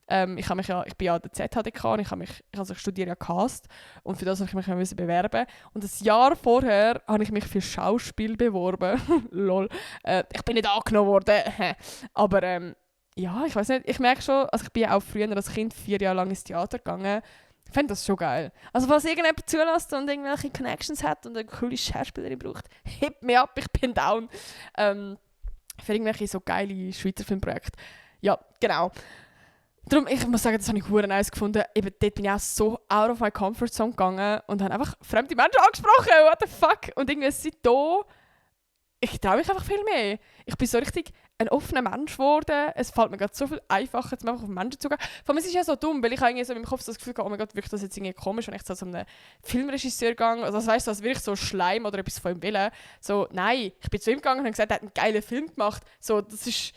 ich bin ja an der ZHDK und ich studiere ja Cast und für das musste ich mich bewerben. Und ein Jahr vorher habe ich mich für Schauspiel beworben. Lol. Ich bin nicht angenommen worden. Aber ja, ich weiß nicht, ich merke schon, also ich bin ja auch früher als Kind 4 Jahre lang ins Theater gegangen. Ich finde das schon geil. Also falls irgendjemand zulässt und irgendwelche Connections hat und eine coole Schauspielerin braucht, hebt mich ab, ich bin down. Für irgendwelche so geile Schweizer Filmprojekte. Ja, genau. Darum, ich muss sagen, das habe ich verdammt nice gefunden. Eben dort bin ich auch so out of my comfort zone gegangen und habe einfach fremde Menschen angesprochen. What the fuck? Und irgendwie seitdem, ich traue mich einfach viel mehr. Ich bin so richtig ein offener Mensch geworden. Es fällt mir gerade so viel einfacher, jetzt einfach auf Menschen zugehen. Vor allem, es ist ja so dumm, weil ich habe irgendwie so in meinem Kopf so das Gefühl habe, oh mein Gott, wirkt das jetzt irgendwie komisch, wenn ich zu so einem Filmregisseur gehe. Also das weißt du, als würde ich so Schleim oder etwas von ihm will. So, nein, ich bin zu ihm gegangen und habe gesagt, er hat einen geilen Film gemacht. So, das ist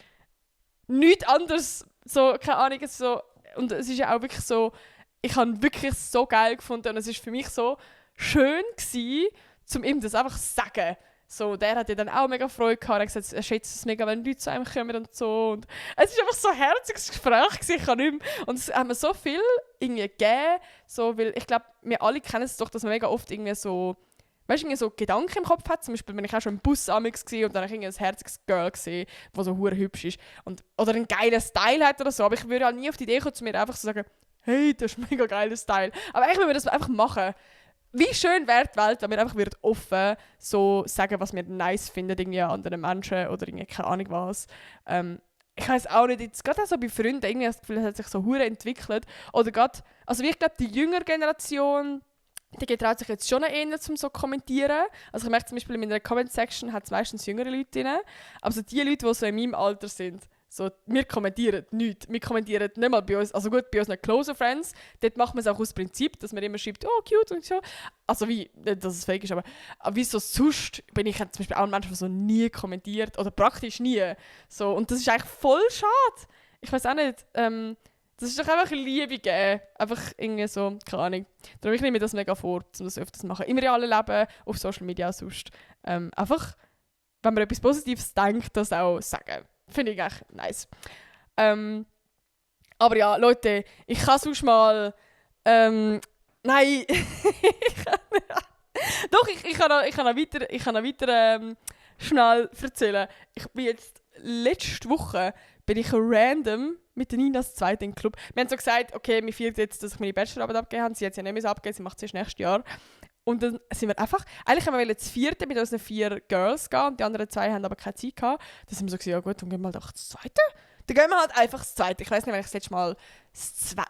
nichts anderes. So, keine Ahnung, so, und es ist ja auch wirklich so, ich habe ihn wirklich so geil gefunden und es war für mich so schön gewesen, um ihm das einfach zu sagen. So, der hat ja dann auch mega Freude gehabt, er hat gesagt, er schätzt es mega, wenn Leute zu einem kommen und so. Und es war einfach so ein herziges Gespräch gewesen, ich kann nicht mehr. Und es hat mir so viel irgendwie gegeben, so, weil ich glaube, wir alle kennen es doch, dass man mega oft irgendwie so, weißt du, so Gedanken im Kopf hat. Zum Beispiel bin ich auch schon im Bus amix und dann habe ich ein herziges Girl gesehen, das so hure hübsch ist. Oder einen geilen Style hat oder so. Aber ich würde halt nie auf die Idee kommen, zu mir einfach so sagen, hey, das ist ein mega geiler Style. Aber eigentlich würden wir das einfach machen. Wie schön wäre die Welt, wenn wir einfach offen so sagen, was wir nice finden, irgendwie an anderen Menschen oder irgendwie keine Ahnung was. Ich weiß auch nicht, jetzt gerade auch so bei Freunden, irgendwie das Gefühl, es hat sich so hure entwickelt. Oder gerade, also ich glaube, die jüngere Generation, die traut sich jetzt schon eher zum so kommentieren. Also ich merke zum Beispiel in meiner Comment-Section hat es meistens jüngere Leute drin. Aber so die Leute, die so in meinem Alter sind, so, wir kommentieren nichts. Wir kommentieren nicht mal bei uns, also gut, bei unseren Closer Friends, dort macht man es auch aus Prinzip, dass man immer schreibt, oh, cute und so. Also wie, nicht, dass es fake ist, aber wie so sonst bin ich zum Beispiel auch ein Mensch, der so nie kommentiert oder praktisch nie. So, und das ist eigentlich voll schade. Ich weiß auch nicht, das ist doch einfach Liebe geben. Einfach irgendwie so, keine Ahnung. Darum ich nehme mir das mega vor, um das öfters zu machen. Im realen Leben, auf Social Media auch sonst. Einfach, wenn man etwas Positives denkt, das auch sagen. Finde ich echt nice. Aber ja, Leute, ich kann sonst mal... nein, doch, ich kann noch weiter schnell erzählen. Ich bin jetzt letzte Woche bin ich random mit der Nina das zweite im Club. Wir haben so gesagt, okay, wir feiern jetzt, dass ich meine Bachelorarbeit abgegeben habe. Sie hat es ja nicht mehr abgegeben, sie macht es erst nächstes Jahr. Und dann sind wir einfach, eigentlich haben wir das vierte mit unseren 4 Girls gehen und die anderen 2 haben aber keine Zeit gehabt. Dann sind wir so gesagt, ja gut, dann gehen wir halt auch das zweite. Dann gehen wir halt einfach das zweite. Ich weiß nicht, wenn ich das letzte Mal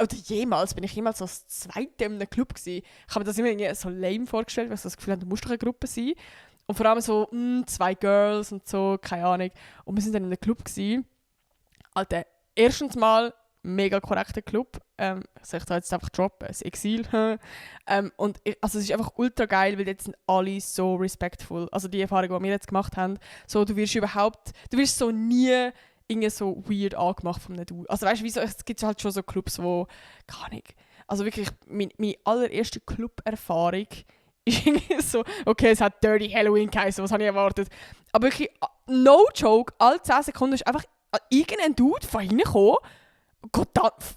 oder jemals, bin ich jemals so das zweite in einem Club gewesen. Ich habe mir das immer irgendwie so lame vorgestellt, weil ich so das Gefühl habe, du musst doch eine Gruppe sein. Und vor allem so 2 Girls und so, keine Ahnung. Und wir sind dann in einem Club gewesen. Alter, erstens mal mega korrekter Club. Soll ich da jetzt einfach droppen? Das Exil. Und also es ist einfach ultra geil, weil jetzt sind alle so respectful. Also die Erfahrung, die wir jetzt gemacht haben. So, du wirst so nie irgendwie so weird angemacht von einem Dude. Also weißt du, es gibt halt schon so Clubs, wo, keine Ahnung. Also wirklich, meine allererste Club-Erfahrung ist irgendwie so, okay, es hat Dirty Halloween geheißen, was habe ich erwartet. Aber wirklich, no joke, alle 10 Sekunden ist einfach irgendein Dude von hinten gekommen,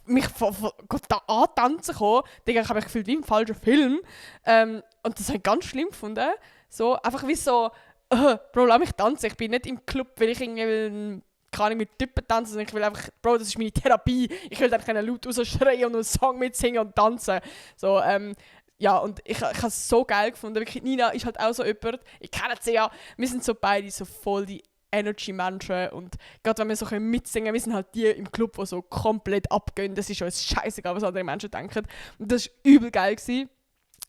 mich da antanzen gekommen. Digga, ich habe mich gefühlt wie im falschen Film. Und das habe ich ganz schlimm gefunden. So, einfach wie so, Bro, lass mich tanzen. Ich bin nicht im Club, weil ich irgendwie kann ich mit Typen tanzen, sondern ich will einfach, Bro, das ist meine Therapie. Ich will einfach laut rausschreien und einen Song mitsingen und tanzen. So, ja, und ich habe es so geil gefunden. Wirklich, Nina ist halt auch so jemand, ich kenne sie ja, wir sind so beide so voll die Energy-Menschen und gerade wenn wir so mitsingen können, wir sind halt die im Club, die so komplett abgehen. Das ist uns scheißegal, was andere Menschen denken. Und das war übel geil gewesen,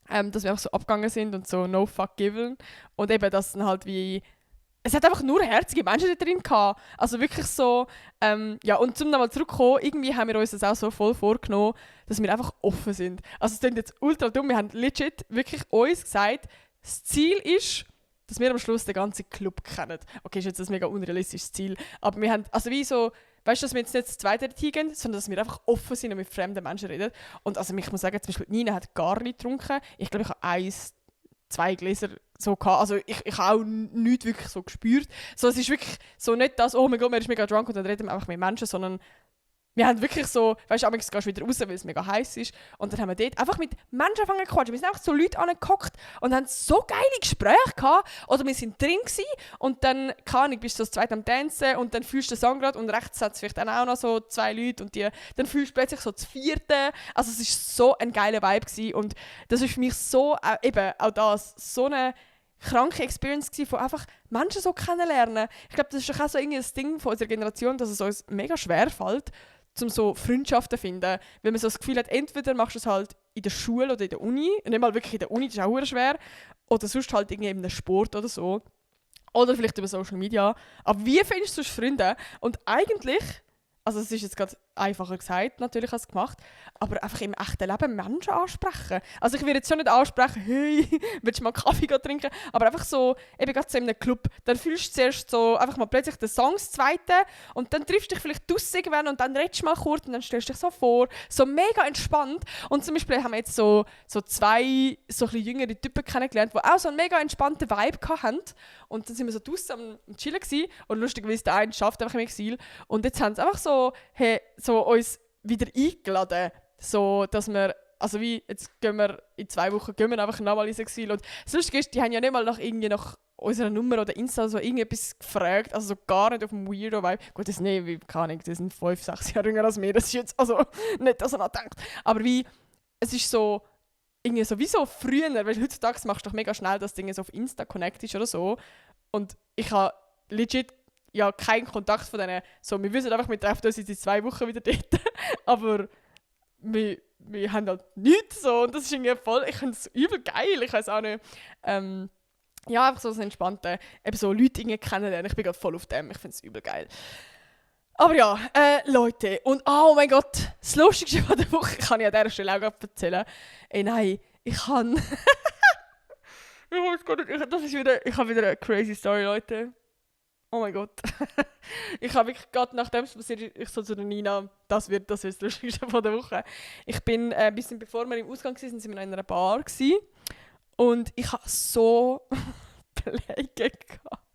dass wir einfach so abgegangen sind und so no fuck given. Und eben, dass dann halt wie... Es hat einfach nur herzige Menschen da drin gehabt. Also wirklich so... ja, und zum nochmal zurückkommen, irgendwie haben wir uns das auch so voll vorgenommen, dass wir einfach offen sind. Also es klingt jetzt ultra dumm, wir haben legit wirklich uns gesagt, das Ziel ist, dass wir am Schluss den ganzen Club kennen. Okay, ist jetzt ein mega unrealistisches Ziel. Aber wir haben, also wie so, weißt du, dass wir jetzt nicht das zweite hingehen, sondern dass wir einfach offen sind und mit fremden Menschen reden. Und also ich muss sagen, zum Beispiel Nina hat gar nicht getrunken. Ich glaube, ich habe 2 Gläser so gehabt. Also ich habe auch nichts wirklich so gespürt. So, es ist wirklich so nicht das, oh mein Gott, man ist mega drunk und dann reden wir einfach mit Menschen, sondern wir haben wirklich so, weißt du, abends gehst du wieder raus, weil es mega heiß ist. Und dann haben wir dort einfach mit Menschen angefangen zu quatschen. Wir sind einfach so Leute angehockt und haben so geile Gespräche gehabt. Oder wir sind drin gewesen und dann, keine Ahnung, bist du so das zweite am Tanzen und dann fühlst du den Song gerade und rechts hat es vielleicht dann auch noch so 2 Leute und dann fühlst du plötzlich so das vierte. Also es war so ein geiler Vibe gewesen. Und das ist für mich so, eben auch das, so eine kranke Experience gewesen, von einfach Menschen so kennenlernen. Ich glaube, das ist auch so irgendwie ein Ding von unserer Generation, dass es uns mega schwer fällt, um so Freundschaften zu finden. Weil man so das Gefühl hat, entweder machst du es halt in der Schule oder in der Uni, nicht mal wirklich in der Uni, das ist auch sehr schwer, oder sonst halt irgendwie in einem Sport oder so. Oder vielleicht über Social Media. Aber wie findest du Freunde? Und eigentlich, also es ist jetzt gerade einfacher gesagt, natürlich als gemacht, aber einfach im echten Leben Menschen ansprechen. Also ich würde jetzt schon nicht ansprechen, hey, willst du mal Kaffee trinken? Aber einfach so, eben gerade so in einem Club, dann fühlst du zuerst so einfach mal plötzlich den Song das zweite und dann triffst du dich vielleicht draussen irgendwann und dann redest du mal kurz und dann stellst du dich so vor, so mega entspannt. Und zum Beispiel haben wir jetzt so 2 so ein bisschen jüngere Typen kennengelernt, die auch so einen mega entspannten Vibe hatten. Und dann sind wir so draussen am Chillen gewesen und lustigerweise der eine schafft einfach im Exil. Und jetzt haben sie einfach so, hey, so uns wieder eingeladen, so dass wir, also wie, jetzt gehen wir in 2 Wochen gehen wir einfach nochmal ins Exil und das Lustige ist, die haben ja nicht mal nach unserer Nummer oder Insta so irgendetwas gefragt, also so gar nicht auf dem Weirdo-Vibe. Gut, das nicht, wie, keine Ahnung, die sind 5, 6 Jahre jünger als mir, das ist jetzt, also nicht, dass er noch denkt, aber wie, es ist so, irgendwie so wie so früher, weil heutzutage machst du doch mega schnell, dass Dinge so auf Insta connected oder so und ich habe legit ja keinen Kontakt von denen. So, wir wissen einfach, wir treffen uns in 2 Wochen wieder dort. Aber wir wir haben halt nichts so und das ist irgendwie voll, ich finde es übel geil, ich weiß auch nicht. Ja, einfach so das Entspannte, eben so Leute irgendwie kennenlernen, ich bin gerade voll auf dem, ich finde es übel geil. Aber ja, Leute, und oh mein Gott, das Lustigste von der Woche kann ich an dieser Stelle auch gerade erzählen. Ey, nein, ich kann... ich weiß gar nicht, ich habe wieder eine crazy Story, Leute. Oh mein Gott. Ich habe wirklich gerade nachdem es passiert ist, ich so zu der Nina, das wird das Lustigste von der Woche. Ich bin, ein bisschen bevor wir im Ausgang waren, sind wir noch in einer Bar gewesen, und ich habe so Pläge gehabt.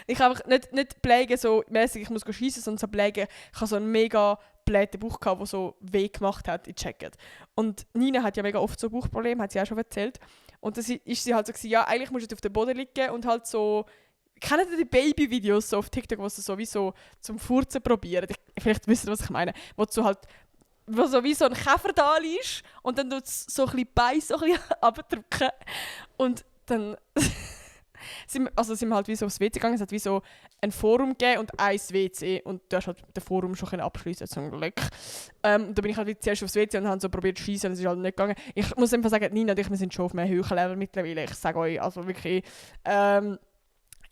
Ich habe nicht Pläge so mäßig, ich muss schiessen, sondern so Pläge, ich habe so einen mega blähten Bauch gehabt, der so weh gemacht hat, ich checkt. Und Nina hat ja mega oft so Bauchprobleme, hat sie auch schon erzählt. Und dann ist sie halt so gewesen, ja, eigentlich musst du auf dem Boden liegen und halt so... Kennt ihr die Baby-Videos so auf TikTok, wo sie sowieso zum Furzen probieren? Vielleicht wisst ihr, was ich meine. Wo du halt wo so wie so ein Käfer da ist und dann tut es so ein bisschen Bein so ein bisschen abdrücken. Und dann sind wir halt wie so aufs WC gegangen. Es hat wie so ein Forum gegeben und ein WC. Und du hast halt den Forum schon abschliessen zum Glück. Da bin ich halt wie zuerst aufs WC und habe so probiert zu schiessen, und es ist halt nicht gegangen. Ich muss einfach sagen, Nina und ich, wir sind schon auf einem höheren Level mittlerweile. Ich sage euch, also wirklich...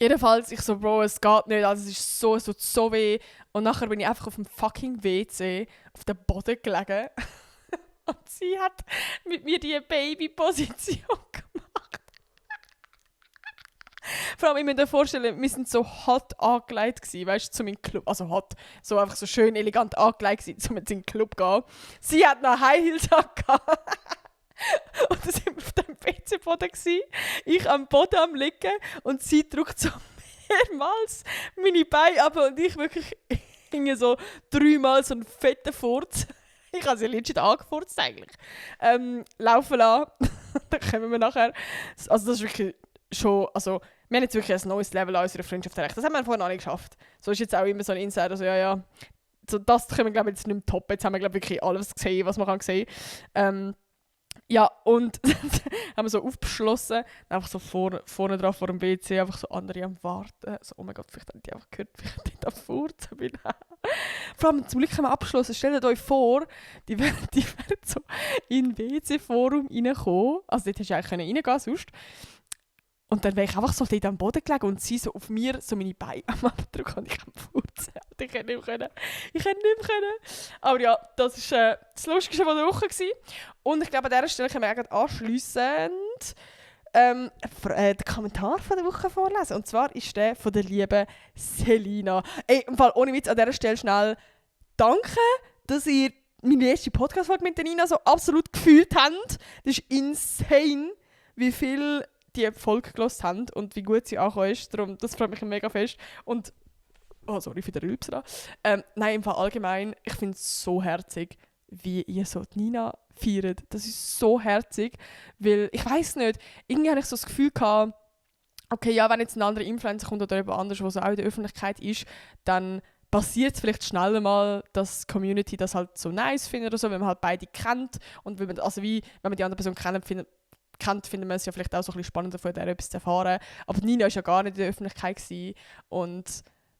jedenfalls, ich so, Bro, es geht nicht, also es tut so weh. Und nachher bin ich einfach auf dem fucking WC auf dem Boden gelegen. Und sie hat mit mir die Baby-Position gemacht. Vor allem, ich muss mir vorstellen, wir sind so hot angelegt gewesen, weißt du, zu meinem Club. Also hot, so einfach so schön elegant angelegt gewesen, um in den Club zu gehen. Sie hat noch High Heels angehabt. Und dann sind wir auf dem WC-Boden gsi. Ich am Boden am liegen und sie drückt so mehrmals meine Beine ab und ich wirklich irgendwie so 3-mal so einen fetten Furz. Ich habe sie legit angefurzt eigentlich. Laufen lassen. Dann kommen wir nachher. Also das ist wirklich schon, also wir haben jetzt wirklich ein neues Level an unserer Freundschaft erreicht. Das haben wir vorher noch nicht geschafft. So ist jetzt auch immer so ein Insider, so ja. So, das können wir glaube ich jetzt nicht mehr toppen. Jetzt haben wir glaube ich wirklich alles gesehen, was man kann sehen. Ja, und haben wir so aufgeschlossen, einfach so vorne drauf vor dem WC, einfach so andere am Warten. So, oh mein Gott, vielleicht haben die einfach gehört, wie ich da furzen bin. Vor allem, zum Glück haben wir abgeschlossen. Stellt euch vor, die werden so in den WC-Forum reinkommen. Also dort hast du eigentlich reingehen sonst. Und dann wäre ich einfach so dort am Boden gelegen und sie so auf mir so meine Beine am Abdruck und ich am Furzen. Ich hätte nicht mehr können. Aber ja, das war das Lustigste von der Woche gewesen. Und ich glaube, an dieser Stelle können wir eigentlich anschliessend den Kommentar von der Woche vorlesen. Und zwar ist der von der lieben Selina. Ey, im Fall ohne Witz, an dieser Stelle schnell danke, dass ihr meine erste Podcast-Folge mit der Nina so absolut gefühlt habt. Das ist insane, wie viel die Folge gehört haben und wie gut sie angekommen ist. Darum, das freut mich mega fest. Und, oh sorry für den Rülpser. Nein, im Fall allgemein, ich finde es so herzig, wie ihr so die Nina feiert. Das ist so herzig, weil, ich weiss nicht, irgendwie hatte ich so das Gefühl gehabt, okay, ja, wenn jetzt ein anderer Influencer kommt oder jemand anders, der so auch in der Öffentlichkeit ist, dann passiert es vielleicht schneller mal, dass die Community das halt so nice findet oder so, wenn man halt beide kennt und wenn man, also wie, wenn man die andere Person kennt, findet man es ja vielleicht auch so ein bisschen spannender, von der etwas zu erfahren. Aber Nina war ja gar nicht in der Öffentlichkeit gewesen. Und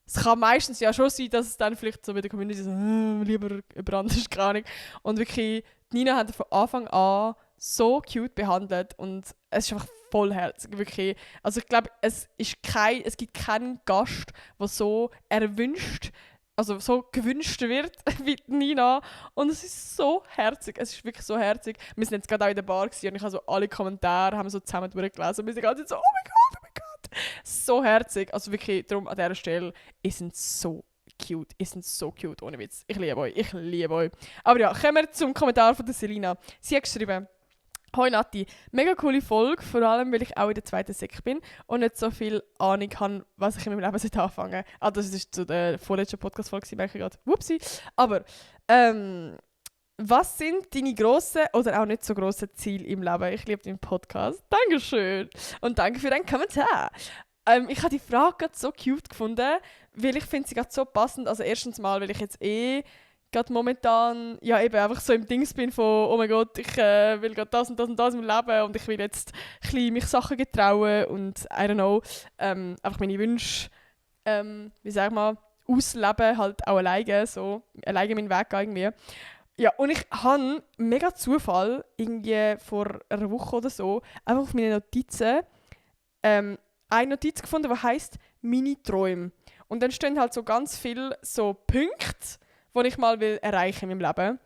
es kann meistens ja schon sein, dass es dann vielleicht so mit der Community so, lieber über anders gar nicht. Und wirklich, Nina hat von Anfang an so cute behandelt und es ist einfach vollherzig, wirklich. Also ich glaube, es gibt keinen Gast, der so erwünscht, also so gewünscht wird wie Nina. Und es ist so herzig. Es ist wirklich so herzig. Wir sind jetzt gerade auch in der Bar gewesen und ich habe so alle Kommentare haben so zusammen durchgelesen. Und wir sind gerade so, oh mein Gott. So herzig. Also wirklich, darum an dieser Stelle, ihr seid so cute, ohne Witz. Ich liebe euch. Aber ja, kommen wir zum Kommentar von der Selina. Sie hat geschrieben: Hoi Nati, mega coole Folge, vor allem weil ich auch in der zweiten Sek bin und nicht so viel Ahnung habe, was ich in meinem Leben anfangen sollte. Ah, das war zu der vorletzten Podcast-Folge, merke ich gerade. Whoopsie. Aber, was sind deine grossen oder auch nicht so grossen Ziele im Leben? Ich liebe deinen Podcast. Dankeschön. Und danke für deinen Kommentar. Ich habe die Frage gerade so cute gefunden, weil ich finde sie gerade so passend. Also erstens mal, weil ich jetzt gerade momentan ja eben einfach so im Dings bin von oh mein Gott, ich will gerade das und das und das im Leben und ich will jetzt mich Sachen getrauen und I don't know, einfach meine Wünsche, wie sag mal, ausleben, halt auch alleine meinen Weg gehen irgendwie. Ja, und ich habe mega Zufall, irgendwie vor einer Woche oder so, einfach auf meine Notizen eine Notiz gefunden, die heisst «Mini-Träume». Und dann stehen halt so ganz viele so Punkte, die ich mal erreichen will in meinem Leben.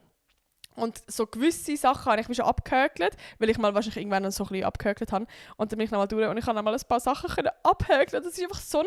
Und so gewisse Sachen habe ich mich schon abgehökelt, weil ich mal wahrscheinlich irgendwann so ein bisschen abgehökelt habe. Und dann bin ich nochmal durch und ich habe nochmal ein paar Sachen abhökeln. Das war einfach so ein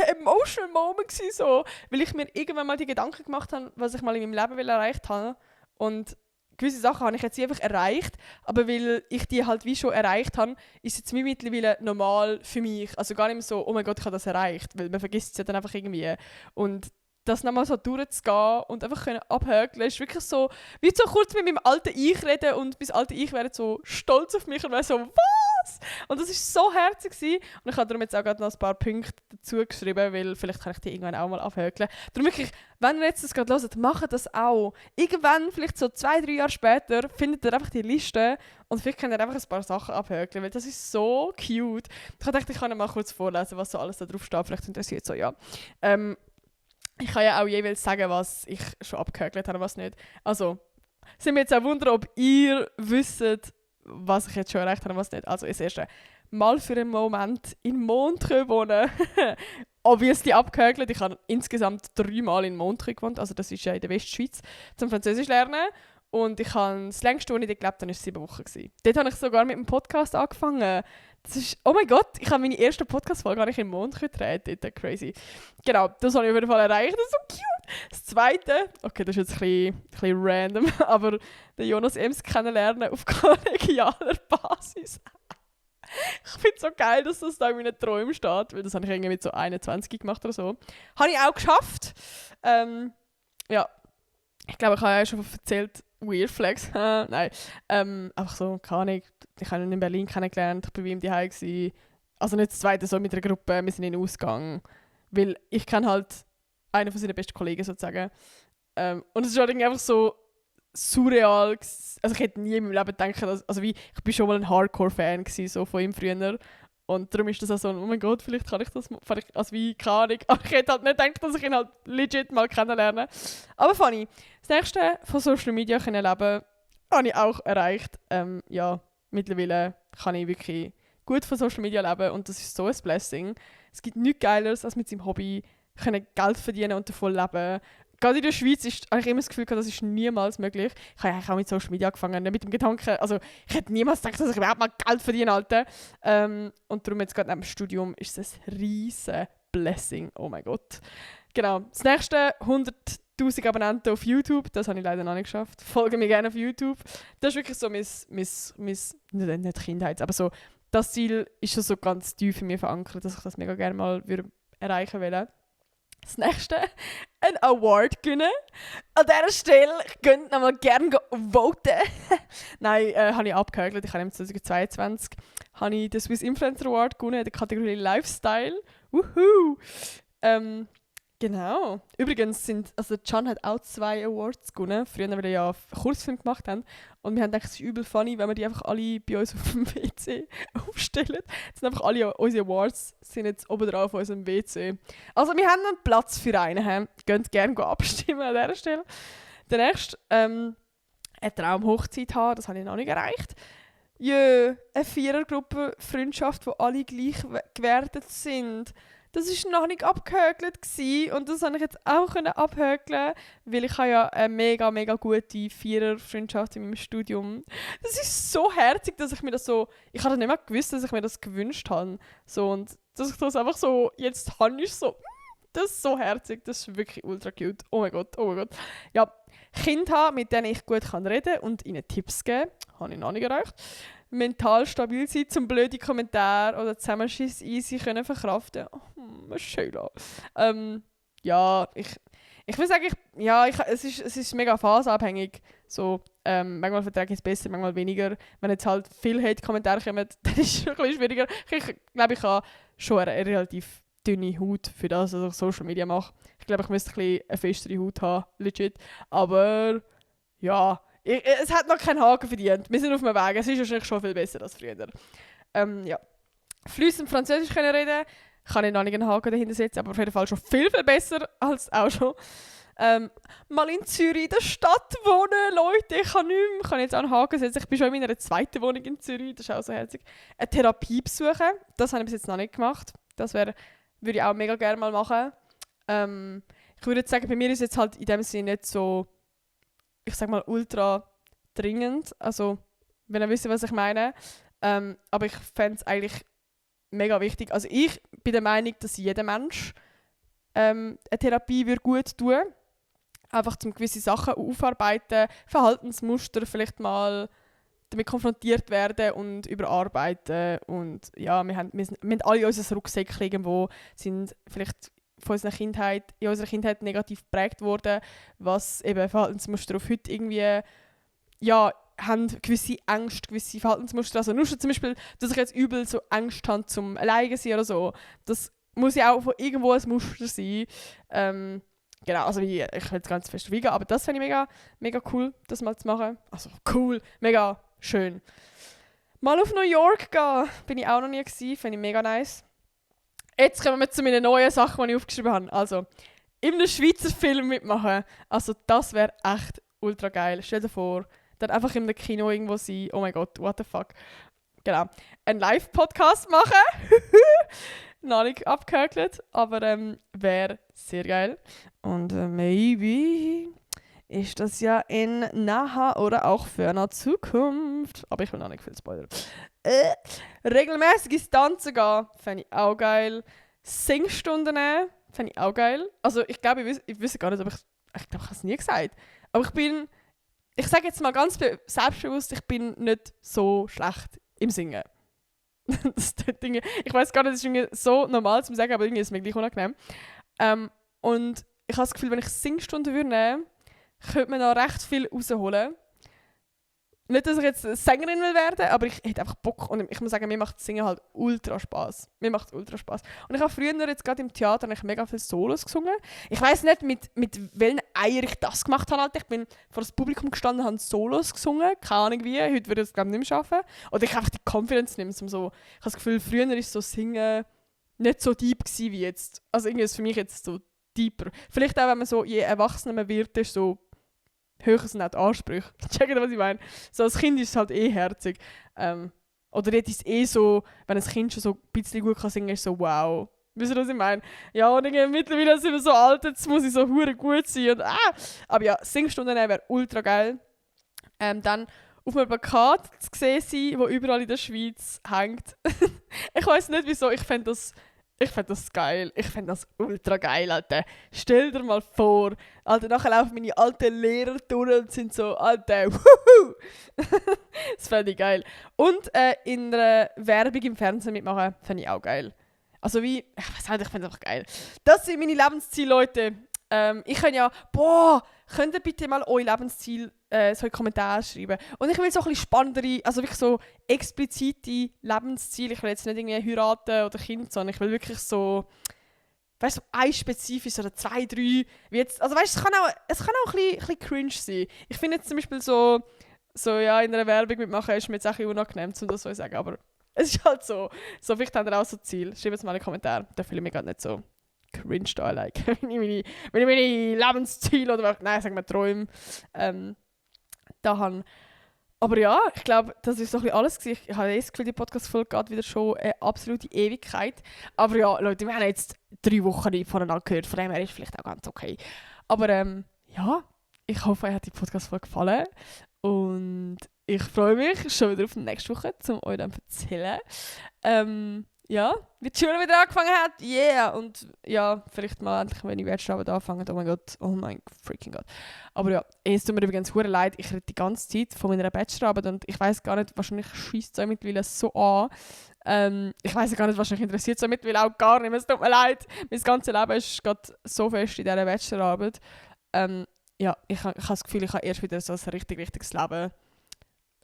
emotional Moment gewesen, so, weil ich mir irgendwann mal die Gedanken gemacht habe, was ich mal in meinem Leben erreicht habe. Und gewisse Sachen habe ich jetzt einfach erreicht, aber weil ich die halt wie schon erreicht habe, ist es jetzt mittlerweile normal für mich. Also gar nicht mehr so, oh mein Gott, ich habe das erreicht, weil man vergisst es ja dann einfach irgendwie. Und das nochmal so durchzugehen und einfach abhökeln, ist wirklich so, wie so kurz mit meinem alten Ich reden und mein alter Ich wäre so stolz auf mich und wäre so, was? Und das war so herzig gewesen. Und ich habe darum jetzt auch gerade noch ein paar Punkte dazu geschrieben, weil vielleicht kann ich die irgendwann auch mal abhökeln. Darum wirklich, wenn ihr jetzt das gerade hört, macht das auch. Irgendwann, vielleicht so 2-3 Jahre später, findet ihr einfach die Liste und vielleicht könnt ihr einfach ein paar Sachen abhökeln, weil das ist so cute. Ich dachte, ich kann mal kurz vorlesen, was so alles da drauf steht. Vielleicht interessiert es so, ja. Ich kann ja auch jeweils sagen, was ich schon abgehökelt habe und was nicht. Also, sind wir jetzt auch wundern, ob ihr wisst, was ich jetzt schon erreicht habe und was nicht. Also, das erste. Mal für einen Moment in Montreux wohnen. Obviously abgehökelt. Ich habe insgesamt 3 Mal in Montreux gewohnt. Also, das ist ja in der Westschweiz. Zum Französisch lernen. Und ich habe das längste, als ich dort gelebt habe, war 7 Wochen. Dort habe ich sogar mit dem Podcast angefangen. Das ist, oh mein Gott, ich habe meine erste Podcast-Folge in Montreux gedreht. Dort. Crazy. Genau, das habe ich auf jeden Fall erreicht. Das ist so cute. Das zweite, okay, das ist jetzt ein bisschen random, aber den Jonas Ems kennenlernen auf kollegialer Basis. Ich finde es so geil, dass das da in meinen Träumen steht, weil das habe ich irgendwie mit so 21 gemacht oder so. Habe ich auch geschafft. Ja, ich glaube, ich habe ja schon erzählt, Weird Flex. Nein, einfach so, keine Ahnung. Ich habe ihn in Berlin kennengelernt, ich war bei ihm daheim gewesen. Also nicht das zweite, so mit einer Gruppe, wir sind in den Ausgang. Weil ich kenne halt einen von seinen besten Kollegen sozusagen. Und es ist halt irgendwie einfach so surreal. Also ich hätte nie in meinem Leben gedacht, also wie, ich bin schon mal ein Hardcore-Fan gewesen, so von ihm früher. Und darum ist das auch so, oh mein Gott, vielleicht kann ich das, also wie, keine Ahnung. Aber ich hätte halt nicht gedacht, dass ich ihn halt legit mal kennenlerne. Aber funny. Das nächste von Social Media können leben, habe ich auch erreicht. Ja, mittlerweile kann ich wirklich gut von Social Media leben und das ist so ein Blessing. Es gibt nichts Geileres, als mit seinem Hobby können Geld verdienen und davon leben. Gerade in der Schweiz habe ich immer das Gefühl, das ist niemals möglich. Ich habe eigentlich auch mit Social Media angefangen, mit dem Gedanken, also ich hätte niemals gedacht, dass ich überhaupt mal Geld verdiene, Alter. Und darum jetzt gerade neben dem Studium ist es ein riesen Blessing. Oh mein Gott. Genau. Das nächste, 100'000 Abonnenten auf YouTube, das habe ich leider noch nicht geschafft. Folge mir gerne auf YouTube. Das ist wirklich so mein nicht Kindheit, aber so, das Ziel ist schon so ganz tief in mir verankert, dass ich das mega gerne mal erreichen würde. Das nächste, ein Award gewinnen. An dieser Stelle, ich könnte noch mal gerne voten. Nein, habe ich abgehökelt. Ich habe im 2022 den Swiss Influencer Award gewonnen in der Kategorie Lifestyle. Wuhu! Genau. Übrigens Can hat auch 2 Awards gewonnen. Früher, weil wir ja einen Kurzfilm gemacht haben. Und wir haben gedacht, es ist übel funny, wenn wir die einfach alle bei uns auf dem WC aufstellen. Jetzt sind einfach alle unsere Awards sind jetzt oben drauf auf unserem WC. Also wir haben einen Platz für einen. Könnt gerne abstimmen an dieser Stelle. Der nächste, eine Traumhochzeit haben, das habe ich noch nicht erreicht. Ja, eine 4er-Gruppe Freundschaft, wo alle gleich gewertet sind. Das war noch nicht abgehökelt gewesen, und das konnte ich jetzt auch abhökeln, weil ich habe ja eine mega, mega gute 4er-Freundschaft in meinem Studium. Das ist so herzig, dass ich mir das so... Ich habe nicht mehr gewusst, dass ich mir das gewünscht habe. So, und dass ich das einfach so jetzt habe, ist so... Das ist so herzig, das ist wirklich ultra cute. Oh mein Gott, oh mein Gott. Ja, Kinder haben, mit denen ich gut reden kann und ihnen Tipps geben. Habe ich noch nicht erreicht. Mental stabil sein, zum blöde Kommentar oder Zusammenschiss easy können verkraften. Oh, schön. Ja, ich will sagen, es ist mega phasenabhängig. So, manchmal vertrage ich es besser, manchmal weniger. Wenn jetzt halt viel Hate-Kommentare kommen, dann ist es ein bisschen schwieriger. Ich glaube, ich habe schon eine relativ dünne Haut für das, was ich Social Media mache. Ich glaube, ich müsste ein bisschen eine festere Haut haben, legit. Aber ja, es hat noch keinen Haken verdient. Wir sind auf dem Weg. Es ist wahrscheinlich schon viel besser als früher. Ja. Fließend Französisch können reden, kann ich noch nicht einen Haken dahinter setzen, aber auf jeden Fall schon viel, viel besser als auch schon. mal in Zürich in der Stadt wohnen, Leute, ich kann nicht mehr. Ich kann jetzt auch einen Haken setzen. Ich bin schon in meiner zweiten Wohnung in Zürich, das ist auch so herzig. Eine Therapie besuchen, das habe ich bis jetzt noch nicht gemacht. Das würde ich auch mega gerne mal machen. Ich würde jetzt sagen, bei mir ist jetzt halt in dem Sinne nicht so, ich sag mal, ultra dringend. Also, wenn ihr wisst, was ich meine. Aber ich fände es eigentlich mega wichtig. Also ich bin der Meinung, dass jeder Mensch eine Therapie gut tun würde. Einfach um gewisse Sachen aufarbeiten, Verhaltensmuster vielleicht mal damit konfrontiert werden und überarbeiten. Und ja, wir haben alle unser Rucksäckchen irgendwo, sind vielleicht von in unserer Kindheit negativ geprägt worden, was eben Verhaltensmuster auf heute irgendwie, ja, haben gewisse Ängste, gewisse Verhaltensmuster. Also nur schon zum Beispiel, dass ich jetzt übel so Angst habe zum alleine sein oder so. Das muss ja auch von irgendwo ein Muster sein. Genau, also ich will jetzt ganz fest wiegen, aber das finde ich mega, mega cool, das mal zu machen. Also cool, mega schön. Mal auf New York gehen, bin ich auch noch nie gewesen, finde ich mega nice. Jetzt kommen wir zu meinen neuen Sachen, die ich aufgeschrieben habe. Also, in einem Schweizer Film mitmachen, also das wäre echt ultra geil. Stell dir vor, dann einfach in einem Kino irgendwo sein. Oh mein Gott, what the fuck. Genau. Einen Live-Podcast machen. Noch nicht abgehökelt, aber wäre sehr geil. Und maybe ist das ja in naher oder auch ferner Zukunft. Aber ich will noch nicht viel Spoiler. Regelmäßig ins Tanzen gehen, fände ich auch geil. Singstunden nehmen, fände ich auch geil. Also ich glaube, ich wüsste gar nicht, aber ich glaube, ich habe es nie gesagt. Aber ich sage jetzt mal ganz selbstbewusst, ich bin nicht so schlecht im Singen. Ich weiß gar nicht, das ist irgendwie so normal zu sagen, aber irgendwie ist es mir gleich unangenehm. Und ich habe das Gefühl, wenn ich Singstunden nehmen würde, könnte man noch recht viel rausholen. Nicht, dass ich jetzt Sängerin will werden, aber ich hätte einfach Bock. Und ich muss sagen, mir macht das Singen halt ultra Spass. Mir macht es ultra Spass. Und ich habe früher jetzt gerade im Theater mega viele Solos gesungen. Ich weiss nicht, mit welchen Eier ich das gemacht habe. Ich bin vor das Publikum gestanden und habe Solos gesungen. Keine Ahnung wie. Heute würde ich das, glaube ich, nicht mehr schaffen. Oder ich habe einfach die Confidence nicht mehr. So, ich habe das Gefühl, früher war so Singen nicht so deep wie jetzt. Also irgendwie ist es für mich jetzt so deeper. Vielleicht auch, wenn man so, je erwachsener man wird, ist so höher sind auch die Ansprüche. Checken, was ich meine? So als Kind ist es halt herzig. Oder jetzt ist es so, wenn ein Kind schon so ein bisschen gut kann singen, ist es so wow. Wisst ihr, was ich meine? Ja, und mittlerweile sind wir so alt, jetzt muss ich so hure gut sein. Und, Aber ja, Singstunden wäre ultra geil. Dann auf einem Plakat zu sehen sein, wo überall in der Schweiz hängt. Ich weiss nicht wieso, ich fände das geil. Ich fände das ultra geil, Alter. Stell dir mal vor, Alter, nachher laufen meine alten Lehrer durch und sind so, Alter, wuhu! Das fände ich geil. Und in einer Werbung im Fernsehen mitmachen, fände ich auch geil. Also ich weiß nicht, ich fände es einfach geil. Das sind meine Lebensziele, Leute. Ich kann ja, könnt ihr bitte mal eure Lebensziele so in die Kommentare schreiben. Und ich will so ein bisschen spannendere, also wirklich so explizite Lebensziele. Ich will jetzt nicht irgendwie heiraten oder Kind, sondern ich will wirklich so, weißt du, ein spezifisch oder 2, 3. Wie jetzt, also weißt du, es kann auch ein bisschen cringe sein. Ich finde jetzt zum Beispiel so ja, in einer Werbung mitmachen, ist mir jetzt auch ein bisschen unangenehm, um das so zu sagen. Aber es ist halt so. So, vielleicht habt ihr auch so Ziel. Schreibt es mal in die Kommentare. Da fühle ich mich gerade nicht so cringe da, like. wenn ich meine Lebensziele oder nein, sagen wir Träume da habe. Aber ja, ich glaube, das ist so ein bisschen alles gewesen. Ich habe das Gefühl, die Podcast-Folge geht wieder schon eine absolute Ewigkeit. Aber ja, Leute, wir haben jetzt 3 Wochen nicht voneinander gehört, von dem her ist vielleicht auch ganz okay. Aber ja, ich hoffe, euch hat die Podcast-Folge gefallen. Und ich freue mich schon wieder auf die nächste Woche, um euch dann zu erzählen. Ja, wie die Schule wieder angefangen hat, yeah! Und ja, vielleicht mal endlich, wenn ich Wertschreiben anfange, oh mein freaking Gott. Aber ja, es tut mir übrigens hure leid, ich rede die ganze Zeit von meiner Bachelorarbeit und ich weiss gar nicht, wahrscheinlich scheisst es euch mittlerweile so an. Ich weiss gar nicht, wahrscheinlich interessiert es euch mittlerweile auch gar nicht mehr, es tut mir leid. Mein ganzes Leben ist gerade so fest in dieser Bachelorarbeit. Ja, ich habe das Gefühl, ich habe erst wieder so ein richtig wichtiges Leben,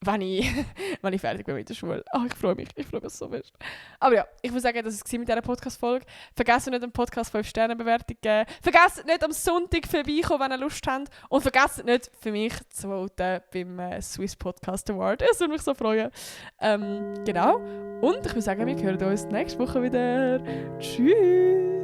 wenn ich fertig bin mit der Schule. Ich freue mich so fest. Aber ja, ich würde sagen, das war mit dieser Podcast-Folge. Vergesst nicht, den Podcast 5-Sterne-Bewertung zu geben. Vergesst nicht, am Sonntag vorbeikommen, wenn ihr Lust habt. Und vergesst nicht, für mich zu voten beim Swiss Podcast Award. Das würde mich so freuen. Genau. Und ich würde sagen, wir hören uns nächste Woche wieder. Tschüss!